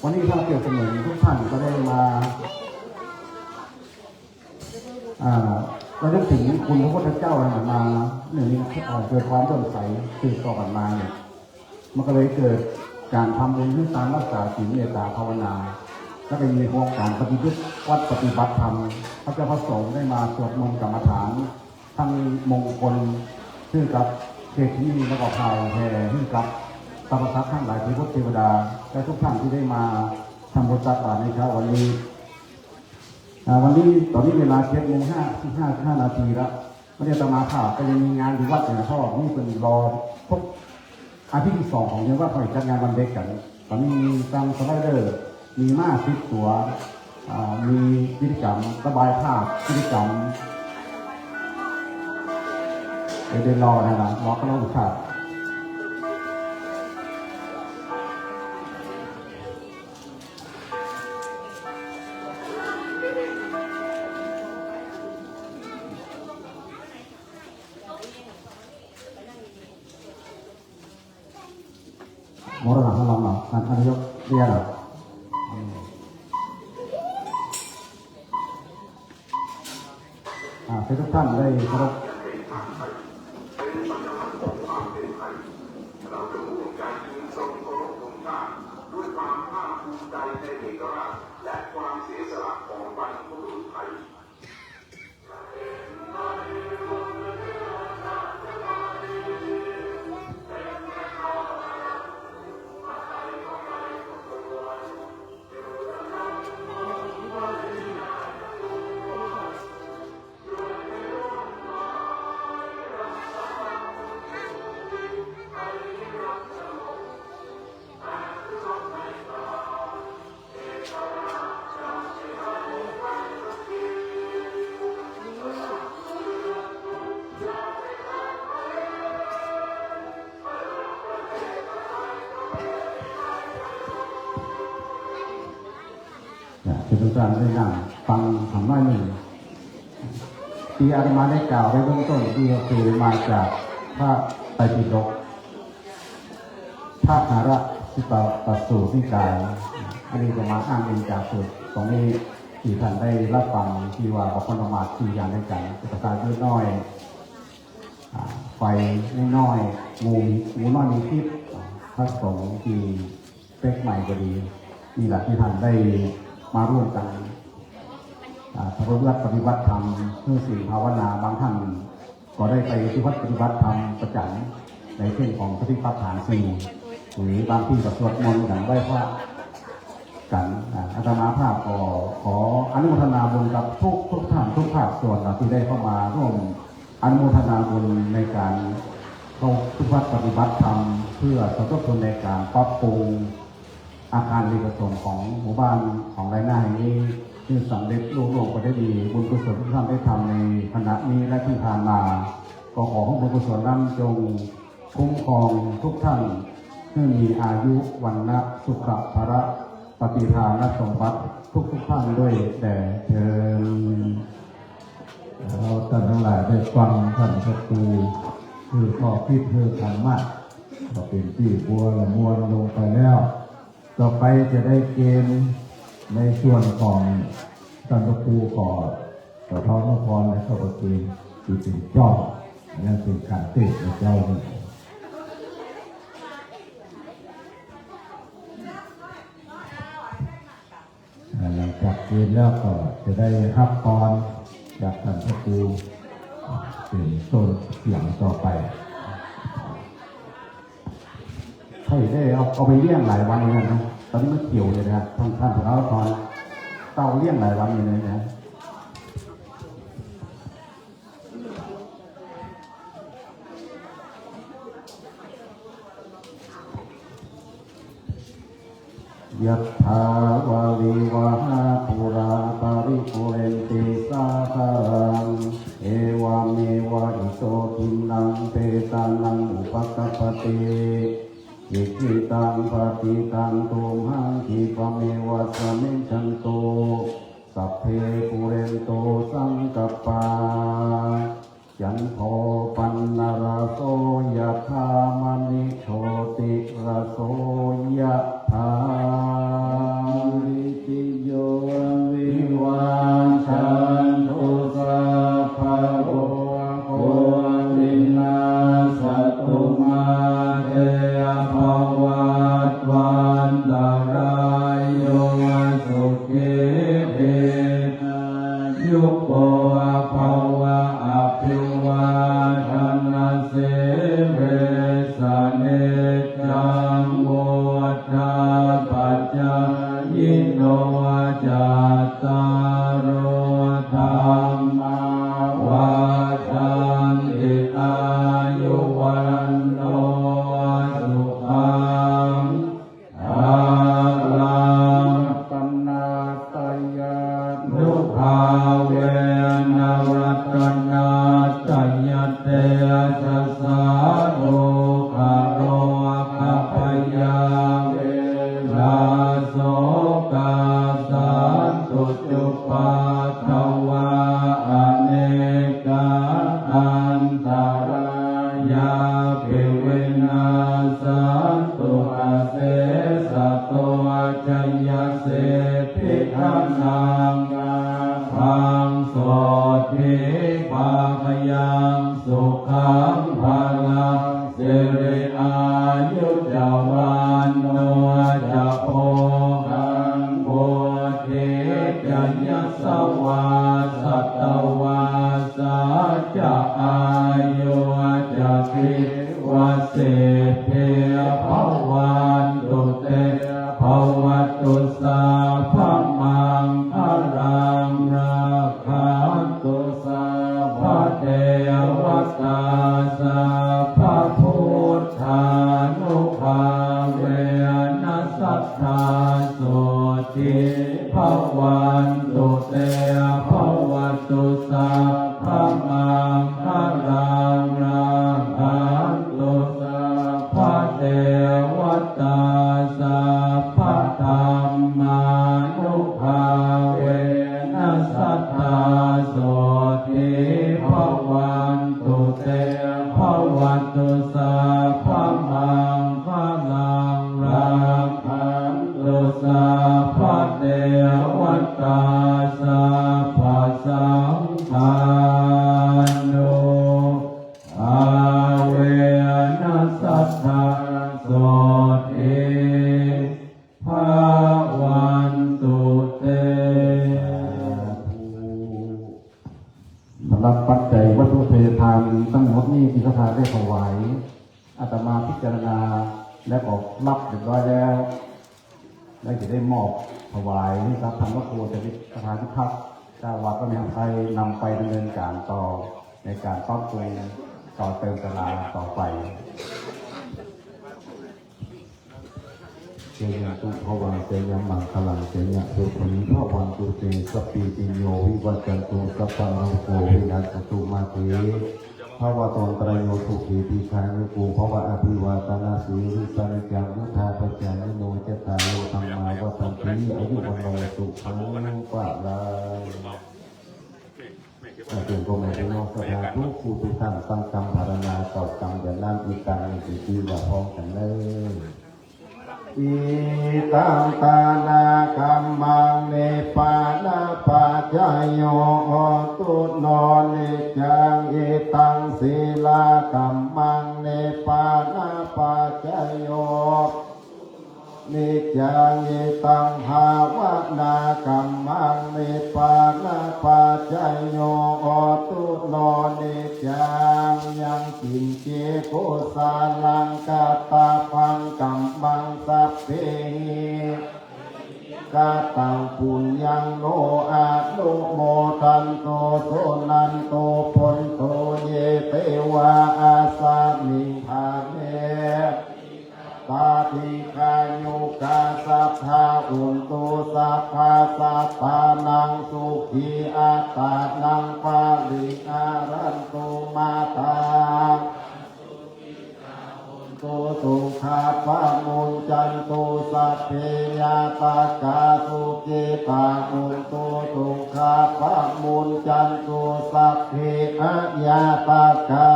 วันนี้ถ้าเปรียบเสมือนทุกท่านก็ได้มา อ่า ระลึกถึงคุณพระพุทธเจ้านะ มาเนี่ย มี เอ่อ เกิดความเลื่อมใสสืบต่อกั๋นมาเนี่ย มันก็เลยเกิดก๋านทำบุญ หื้อตาน รักษาศีล เมตตาภาวนา แล้วก็มีโครงก๋านปฏิบัติวัตรปฏิบัติธรรม พระเจ้าพระสงฆ์ได้มาสวดมนต์กรรมฐาน ตึงมงคลหื้อกับเศรษฐี แล้วก็เผยแผ่หื้อกับสรรพสัตว์ตังหลาย เทพบุตรเทวดา และทุกท่านตี้ได้มาทำบุญตักบาตรในเช้าวันนี้ อ่า วันนี้ ต๋อนนี้เวลาเจ็ดโมงห้า ห้าสิบห้านาทีแล้ว วันนี้อาตมาภาพก็ยังมีงานอยู่วัดอยู่นะ เพราะว่านี่เปิ้นรอครบอาทิตย์ตี้สองของเดือนว่าเขาจะจัดงานวันเด็กกั๋น ต๋อนนี้มีตังสไลเดอร์ มีม้าสิบตั๋ว อ่า มีกิจกรรมระบายภาพ กิจกรรม เดี๋ยว เดี๋ยวรอนะ รอเคารพธงชาติ มรดกของเราเนาะ ท่านนายกเรียนเนาะ อืม อ่า ให้ทุกท่านได้เคารพ ด้วยความภาคภูมิใจในเอกราชและความเสียสละของบรรพบุรุษไทย เนี่ย เชิญทุกท่านได้นั่งฟังธรรมะหน่อยหนึ่ง ตี้อาตมาได้กล่าวไว้เบื้องต้น นี่ก็คือมาจากพระไตรปิฎก พระหรสิตตสูตรนิกาย อันนี้อาตมาอ้างอิงจากสูตรตรงนี้ ตี้ท่านได้รับฟัง ตี้ว่าบ่ควรประมาทสี่อย่างด้วยกั๋น ภาษาเยอะน้อย อ่า ไปน้อยๆ หมู่ หมู่น้อยมีพิษ พระสงฆ์ตี้เป๊กใหม่ก็ดี นี่แหละตี้ต้านได้มาร่วมกั๋น อ่า ปฏิบัติ ปฏิบัติธรรม เพื่อศีลภาวนา บางต้านก็ได้ไปที่วัดปฏิบัติธรรมประจ๋ำในเส้นของสติปัฏฐานสี่ หรือบางตี้ก็สวดมนต์กั๋น ไหว้พระกั๋น อ่า อาตมาภาพก็ขออนุโมทนาบุญกับทุกๆ ท่านทุกภาคส่วนนะ ตี้ได้เข้ามาร่วม อนุโมทนาบุญในก๋านเข้าวัดปฏิบัติธรรม เพื่อสมทบทุนในก๋านปรับปรุงอาคารอเนกประสงค์ของหมู่บ้านของไร่นาแห่งนี้ หื้อสำเร็จลุล่วงไปได้ดี บุญกุศลตี้ต้านได้ทำในขณะนี้และตี้ผ่านมา ก็ขอให้บุญกุศลนั้นจง คุ้มครองทุกท่าน หื้อมีอายุ วรรณะ สุขะ พละ ปฏิภาณสมบัติทุกๆ ท่านด้วยแด่เทอญ เฮาต้านตังหลายได้ฟังต้านพระครู หื้อข้อคิด หื้อธรรมะ ก็เป๋นตี้บัวละมวลลงไปแล้ว ต่อไปจะได้เกณฑ์ในส่วนของต้านพระครูก็ สะท้อนพระพรในข้าพเจ้าที่เป๋นเจ้า อันนั้นเป๋นก๋านเตสน์ในเจ้านี้ อ่า หลังจากเกณฑ์แล้วก็จะได้ฮับพรจากต้านพระครู เป๋นต้นเสียงต่อไป ใค่ได้เอา เอาไปเลี้ยงหลายวันเลยนะ ต๋อนนี้มันเขียวเลยนะ ต้าน ต้านพระครู เต้าเลี้ยงหลายวันอยู่เลยนะ ยัตถา วาริวะหา ปูรา ปะริปูเรนติ สาคารัง เอวะเมวะ อิโต ทินนัง เปตานัง อุปะกัปปะติ อิจฉิตัง ปะฏิตัง ตุมหัง ขิปปะเมวะ สะมิชชันตุ สัพเพ ปูเรนตุ สังกัปปา จันโท ปัณณะระโส ยะถา มะณิ โชติระโส ยะถา สัพพีติโย วิวัชชันตุ สัพพะโรโค วินัสสะตุ มาเต ภะวัตวันตะราโย สุขี ที อายุโก ภะวะ อภิวาทะนะสีลิสสะ นิจจัง วุฑาปะจายิโน จัตตาโร ธัมมา วัฑฒันติ อายุ วัณโณ สุขัง พะลัง รัตนะตะยานุภาเวนะ รัตนะตะยะเตจะสสะ ทุกขะโรคะพยาเวทะ โศกะ สันตุ จุปัฏฐวา อเนกา อันตะรายาปิ วินาสสันตุ อะเสสะโต จะยะสิทธิ ธนัง ลาภัง โสตถี ภาพยัง สุขัง พะลัง สิริ อายุ จะ วัณโณ จะ โภคัง โพธิ จะ ยะสะวา สะตะวาสา จะ อายุ จะ จีวะสิทธิ ภะวันตุเต ภะวะตุ สัพพะมังคะลัง รักขันตุ สัพพะเตวะตา สัพพะพุทธานุภาเวนะ สัตถาโสตถี ภะวันตุเต ภะวะตุ สัพพะมังคะลัง รักขันตุ สัพพะเตวะตา สัพพะธัมมานุภาเวนะ สัตถาโสตถี ภะวันตุเต ภะวะตุ สัพพะมังคะลัง รักขันตุ สัพพะเตวะตา สัพพะสังฆานุภา นำปัจจัยวัตถุทายทานตังหมดนี้ตี้ศรัทธาได้ถวาย อาตมาพิจารณาแล้วก็รับเรียบร้อยแล้ว แล้วจะได้มอบถวายให้กับท่านพระครูจริตประธานพิทักษ์ เจ้าวัดวัดแม่หำไคนำไปดำเนินการต่อในการปรับปรุงต่อเติมศาลาต่อไป Jayanto bhava jayamaṅgalaṃ jayasotthi bhavantu te sabbītiyo vivajjantu sabbarogo vinassatu mā te bhavatvantarāyo sukhī dīghāyuko bhava. Abhivādanasīlissa niccaṃ vuḍḍhāpacāyino cattāro dhammā vaḍḍhanti āyu vaṇṇo sukhaṃ balaṃ. อา เชิญพ่อแม่พี่น้องศรัทธาทุกผู้ทุกท่านตั้งกำภาวนาเก้ากำอย่างนั้น อิตัง สิทธิว่าพร้อมกันเลย Idaṃ dānakammaṃ nibbānapaccayo hotu no niccaṃ. Idaṃ sīlakammaṃ nibbānapaccayo niccaṃ. Idaṃ bhāvanākammaṃ nibbānapaccayo hotu no niccaṃ. Yaṅkiñci kusalaṃ kattabbaṃ kammaṃ sabbehi kataṃ puññaṃ no anumodantu suṇantu bhonto ye devā asmiṃ ṭhāne tā dīghāyukā sadā hontu sabbasattānaṃ sukhī attānaṃ pariharantu mā tā hontu dukkhā pamuñcantu sabbe ñātakā sukhitā hontu dukkhā pamuñcantu sabbe aññātakā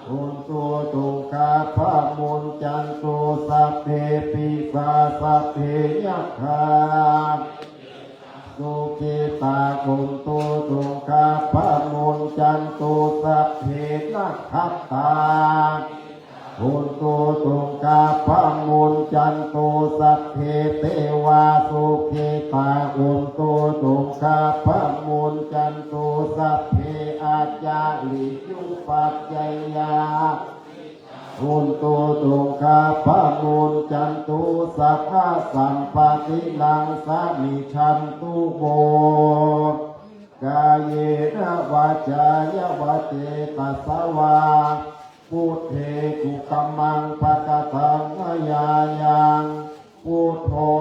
hontu dukkhā pamuñcantu sabbe pisā sabbe yakkhā sukhitā hontu dukkhā pamuñcantu sabbe nakkhattā hontu dukkhā pamuñcantu sabbe devā sukhitā hontu dukkhā pamuñcantu sabbe ācariyupajjhāyā hontu dukkhā pamuñcantu sabbasampattināṃ samijjhantu vo. Kāyena vācāya va cetasā vā buddhe kukammaṃ pakataṃ mayā yaṃ buddho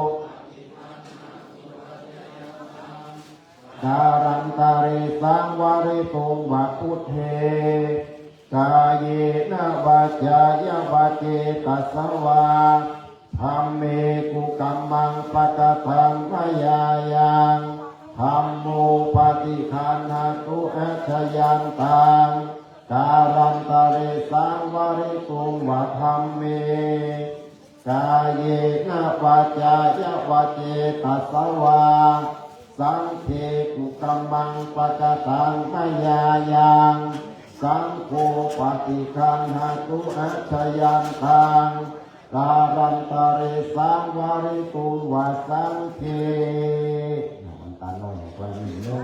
kālantare saṃvarituṃ va buddhe. Kāyena vācāya va cetasā vā dhamme kukammaṃ pakataṃ mayā yaṃ dhammo paṭiggaṇhatu accayantaṃ kālantare saṃvarituṃ va dhamme. Kāyena vācāya va cetasā vā saṅghe kukammaṃ pakataṃ mayā yaṃ saṅgho paṭiggaṇhatu accayantaṃ kālantare saṃvarituṃ va saṅghe. วันตาน้อย วันนี้เลย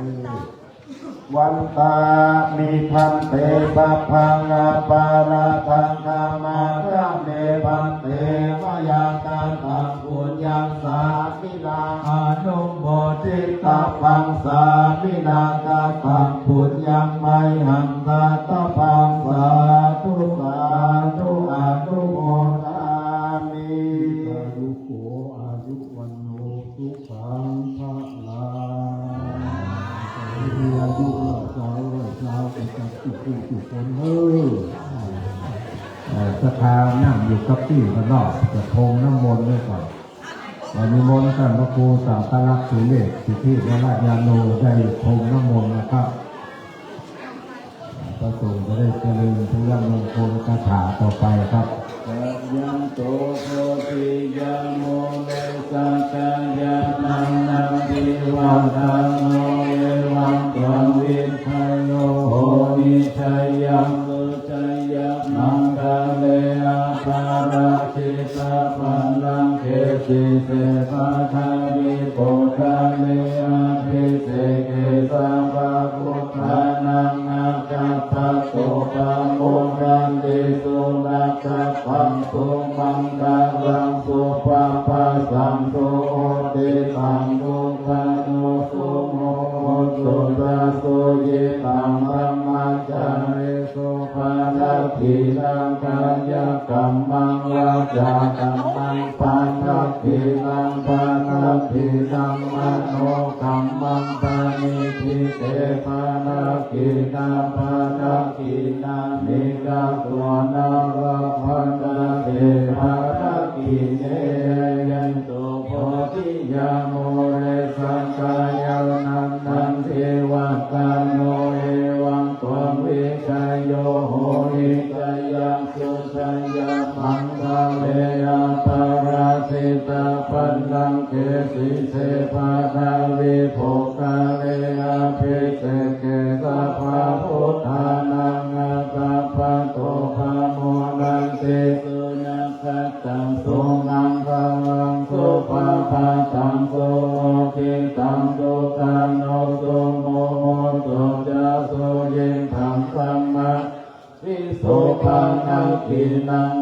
Vandāmi bhante sabbaṃ aparādhaṃ khamatha me bhante mayā kataṃ puññaṃ sāminā anumoditabbaṃ sāminā kataṃ puññaṃ mayhaṃ dātabbaṃ sādhu sādhu anumodāmi. อายุโก อายุวัณโณ สุขังพลัง มีอายุร้อยสาวร้อยสาวไปกับทุกผู้ทุกคนเฮ้อ เอ่อ ศรัทธานั่งอยู่กับตี้ก่อนเนาะ จะพรมน้ำมนต์ไว้ก่อน วันนี้มนต์ท่านพระครูสังฆรักษ์ สุเมธ สิทธิวรญาโณ ได้พรมน้ำมนต์นะครับ พระสงฆ์จะได้เจริญพยมงคลคาถาต่อไปครับ Jayanto bodhiyā mūle sakyānaṃ nandivaḍḍhano evaṃ tvaṃ vijayo hohi jayassu jayamaṅgale aparājitapallaṅke sīse paṭhavipokkhare abhiseke sabbabuddhāna Pamodati. Sunakkhattaṃ sumaṅgalaṃ supabhātaṃ suhuṭṭhitaṃ sukhaṇo sumuhutto ca suyiṭṭhaṃ brahmacārisu. Padakkhiṇaṃ kāyakammaṃ vācākammaṃ padakkhiṇaṃ padakkhiṇaṃ manokammaṃ paṇidhī te padakkhiṇā. Padakkhiṇāni katvāna labhantatthe padakkhiṇe. Jayanto bodhiyā mūle sakyānaṃ nandivaḍḍhano evaṃ tvaṃ vijayo hohi jayassu jayamaṅgale aparājitapallaṅke sīse paṭhavipokkhare abhiseke sabbabuddhānaṃ aggappatto pamodati. Sunakkhattaṃ sumaṅgalaṃ supabhātaṃ suhuṭṭhitaṃ sukhaṇo sumuhutto ca suyiṭṭhaṃ brahma padakkhiṇaṃ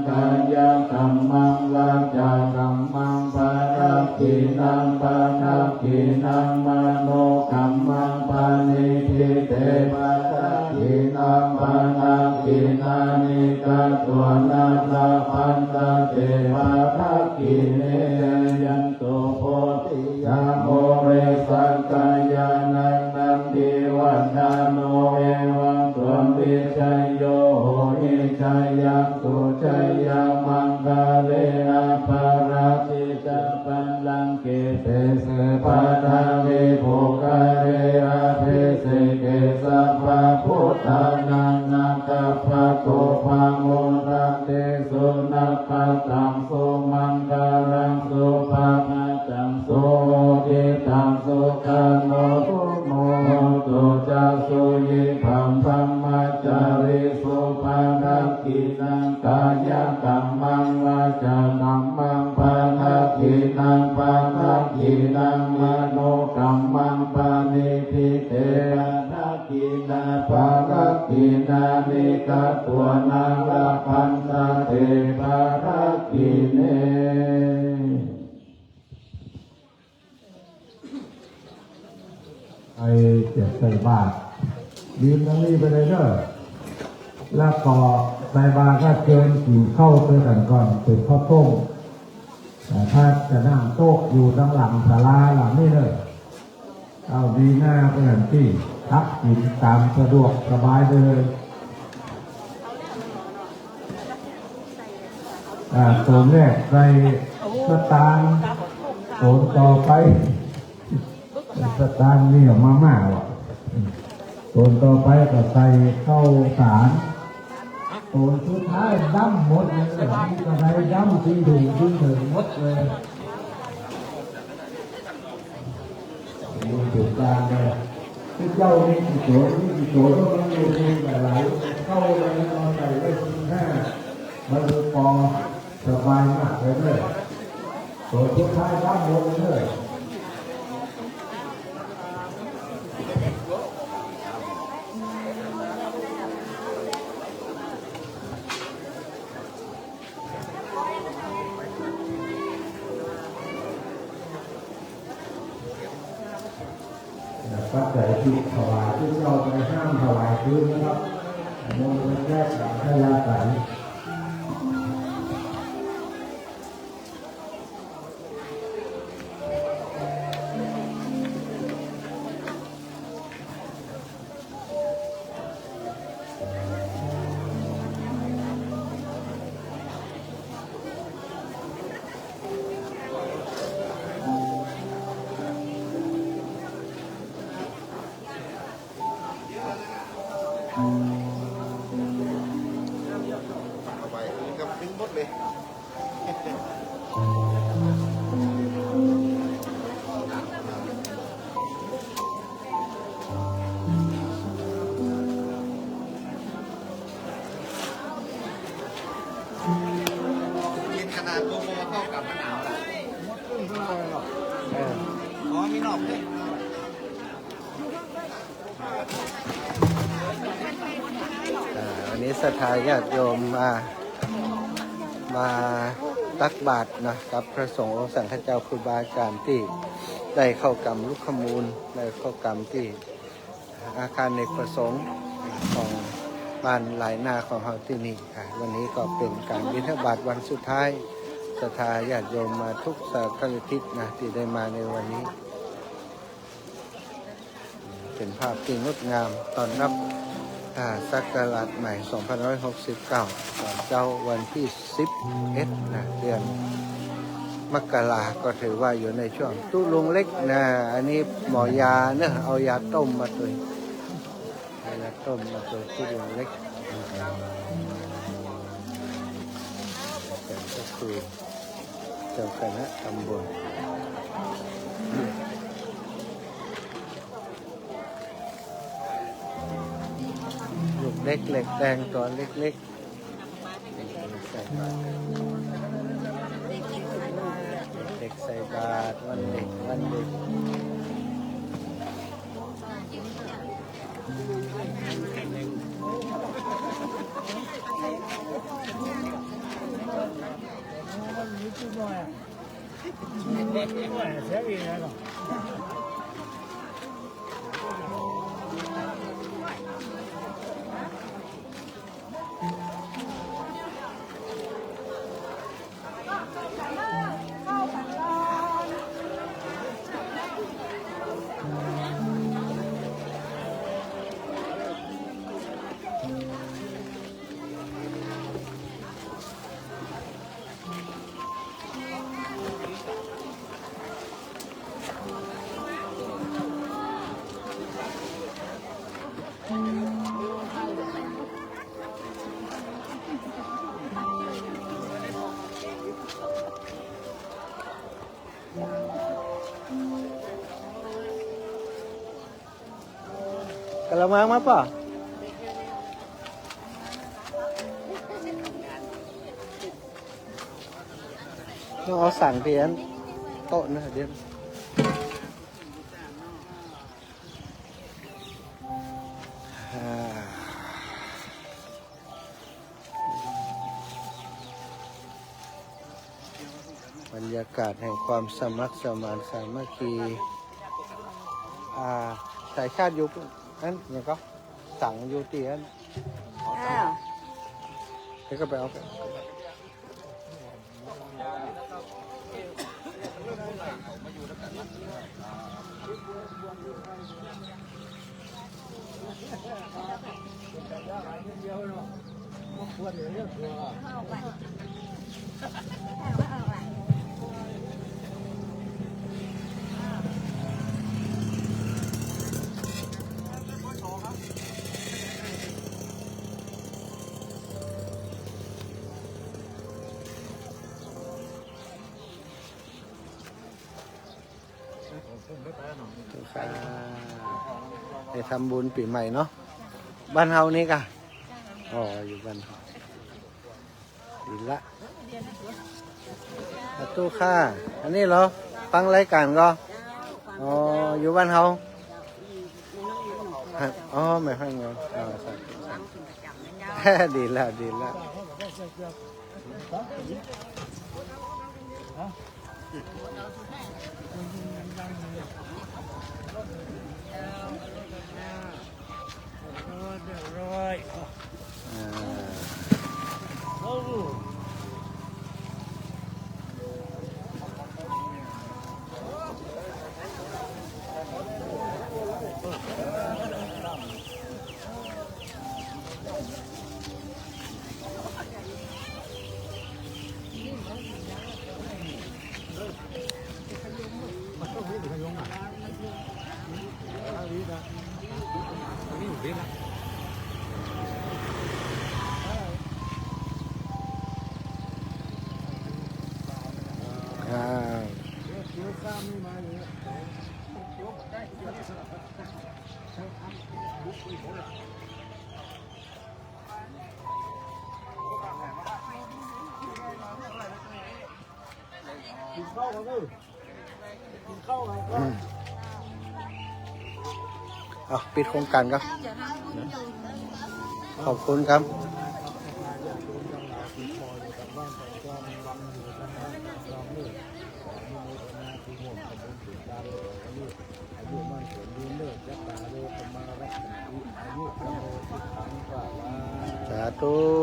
vācākammaṃ padakkhiṇaṃ padakkhiṇaṃ manokammaṃ paṇidhī te padakkhiṇā. Padakkhiṇāni katvāna labhantatthe padakkhiṇe. Jayanto bodhiyā mūle sakyānaṃ nandivaḍḍhano evaṃ tvaṃ vijayo hohi jayassu jayamaṅgale aparājitapallaṅke sīse paṭhavipokkhare abhiseke sabbabuddhānaṃ aggappatto pamodati. Sunakkhattaṃ sumaṅgalaṃ supabhātaṃ suhuṭṭhitaṃ sukhaṇo sumuhutto ca suyiṭṭhaṃ brahmacārisu. Padakkhiṇaṃ kāyakammaṃ vācākammaṃ padakkhiṇaṃ padakkhiṇaṃ manokammaṃ paṇidhī te padakkhiṇā. Padakkhiṇāni katvāna labhantatthe padakkhiṇe. ใผจะใส่บาตร ยืนตรงนี้ไปเลยเด้อ แล้วก็ใส่บาตรก็เจิญกิ๋นข้าวตวยกั๋นก่อน เป๋นข้าวต้ม อ่า ถ้าจะนั่งโต๊ะอยู่ตังหลังศาลาหลังนี้เด้อ เอาดีหน้าไปหันตี้ ตักกิ๋นต๋ามสะดวกสบายเลย อ่า ต๋นแรกใส่สตางค์ ต๋นต่อไป สตางค์นี่เอามาม่าว่ะ ต๋นต่อไปก็ใส่ข้าวสาร ต๋นสุดท้ายดำหมดเลย มีกระไดดำ ตี้เถิง ตี้เถิงหมดเลย มันถูกการเลย พระเจ้ามีกุศล มีกุศล แล้วมันอยู่ในหลายๆ เข้าเลยนะ เราใส่ไว้สิบห้า มันเลยปอสบายมากเลยเด้อ ต๋นสุดท้ายดำหมดเลยเด้อ ปัจจัยที่ถวายที่เราไปห้ามถวายคืนนะครับ มนต์แรกสังฆยาสัน เอาไว้กับดึงหมดเลย เย็นขนาดตัวโมเข้ากับหนาวล่ะ เออ อ๋อ มีนอกด้วย อ่า อัน นี้ศรัทธาญาติโยมมา มาตักบาตรนะ กับพระสงฆ์องค์สังฆเจ้าครูบาอาจารย์ตี้ได้เข้ากรรมลุกขมูล ได้เข้ากรรมตี้อาคารอเนกประสงค์ของบ้านหลายนาของเฮาตี้นี่ อ่ะ วันนี้ก็เป๋นก๋านบิณฑบาตวันสุดท้าย ศรัทธาญาติโยมมาทุกสารทิศนะ ตี้ได้มาในวันนี้ เป๋นภาพตี้งดงามต้อนรับ อ่า ศักราชใหม่ สองพันห้าร้อยหกสิบเก้า ต๋อนเจ๊าวันตี้สิบเอ็ดนะ เดือนมกรา ก็ถือว่าอยู่ในช่วงตุ๊ลุงเล็กนะ อันนี้หมอยาเนอะ เอายาต้มมาตวย เอายาต้มมาตวยตุ๊ลุงเล็ก เป๋นก็คือ เจ้าคณะตำบล ลูกเด็กเหล็กแดงตัวเล็กๆ เด็กใส่บาตร วันเด็ก วันเด็ก กะละมังมาป่ะ ต้องเอาสังเตียนโต๊ะนะเดี๋ยว อ่า บรรยากาศแห่งความสมัครสมานสามัคคี อ่า สายชาติอยู่อัน หยังก่อ สังอยู่ตี้อัน อ้าว เดี๋ยวก็ไปเอาไป ค่ะ ไปทำบุญปี๋ใหม่เนาะ บ้านเฮานี่ก่ะ อ๋อ อยู่บ้านเฮา ดีละ สาธุค่ะ อันนี้เหรอ ฟังรายก๋านก่อ อ๋อ อยู่บ้านเฮา อ๋อ แม่ฮั่นเหรอ อ๋อ สาธุ สาธุ ดีละ ดีละ อ่า อ่า อืม เอา ปิดโครงก๋านก่อน ขอบคุณครับ สาธุ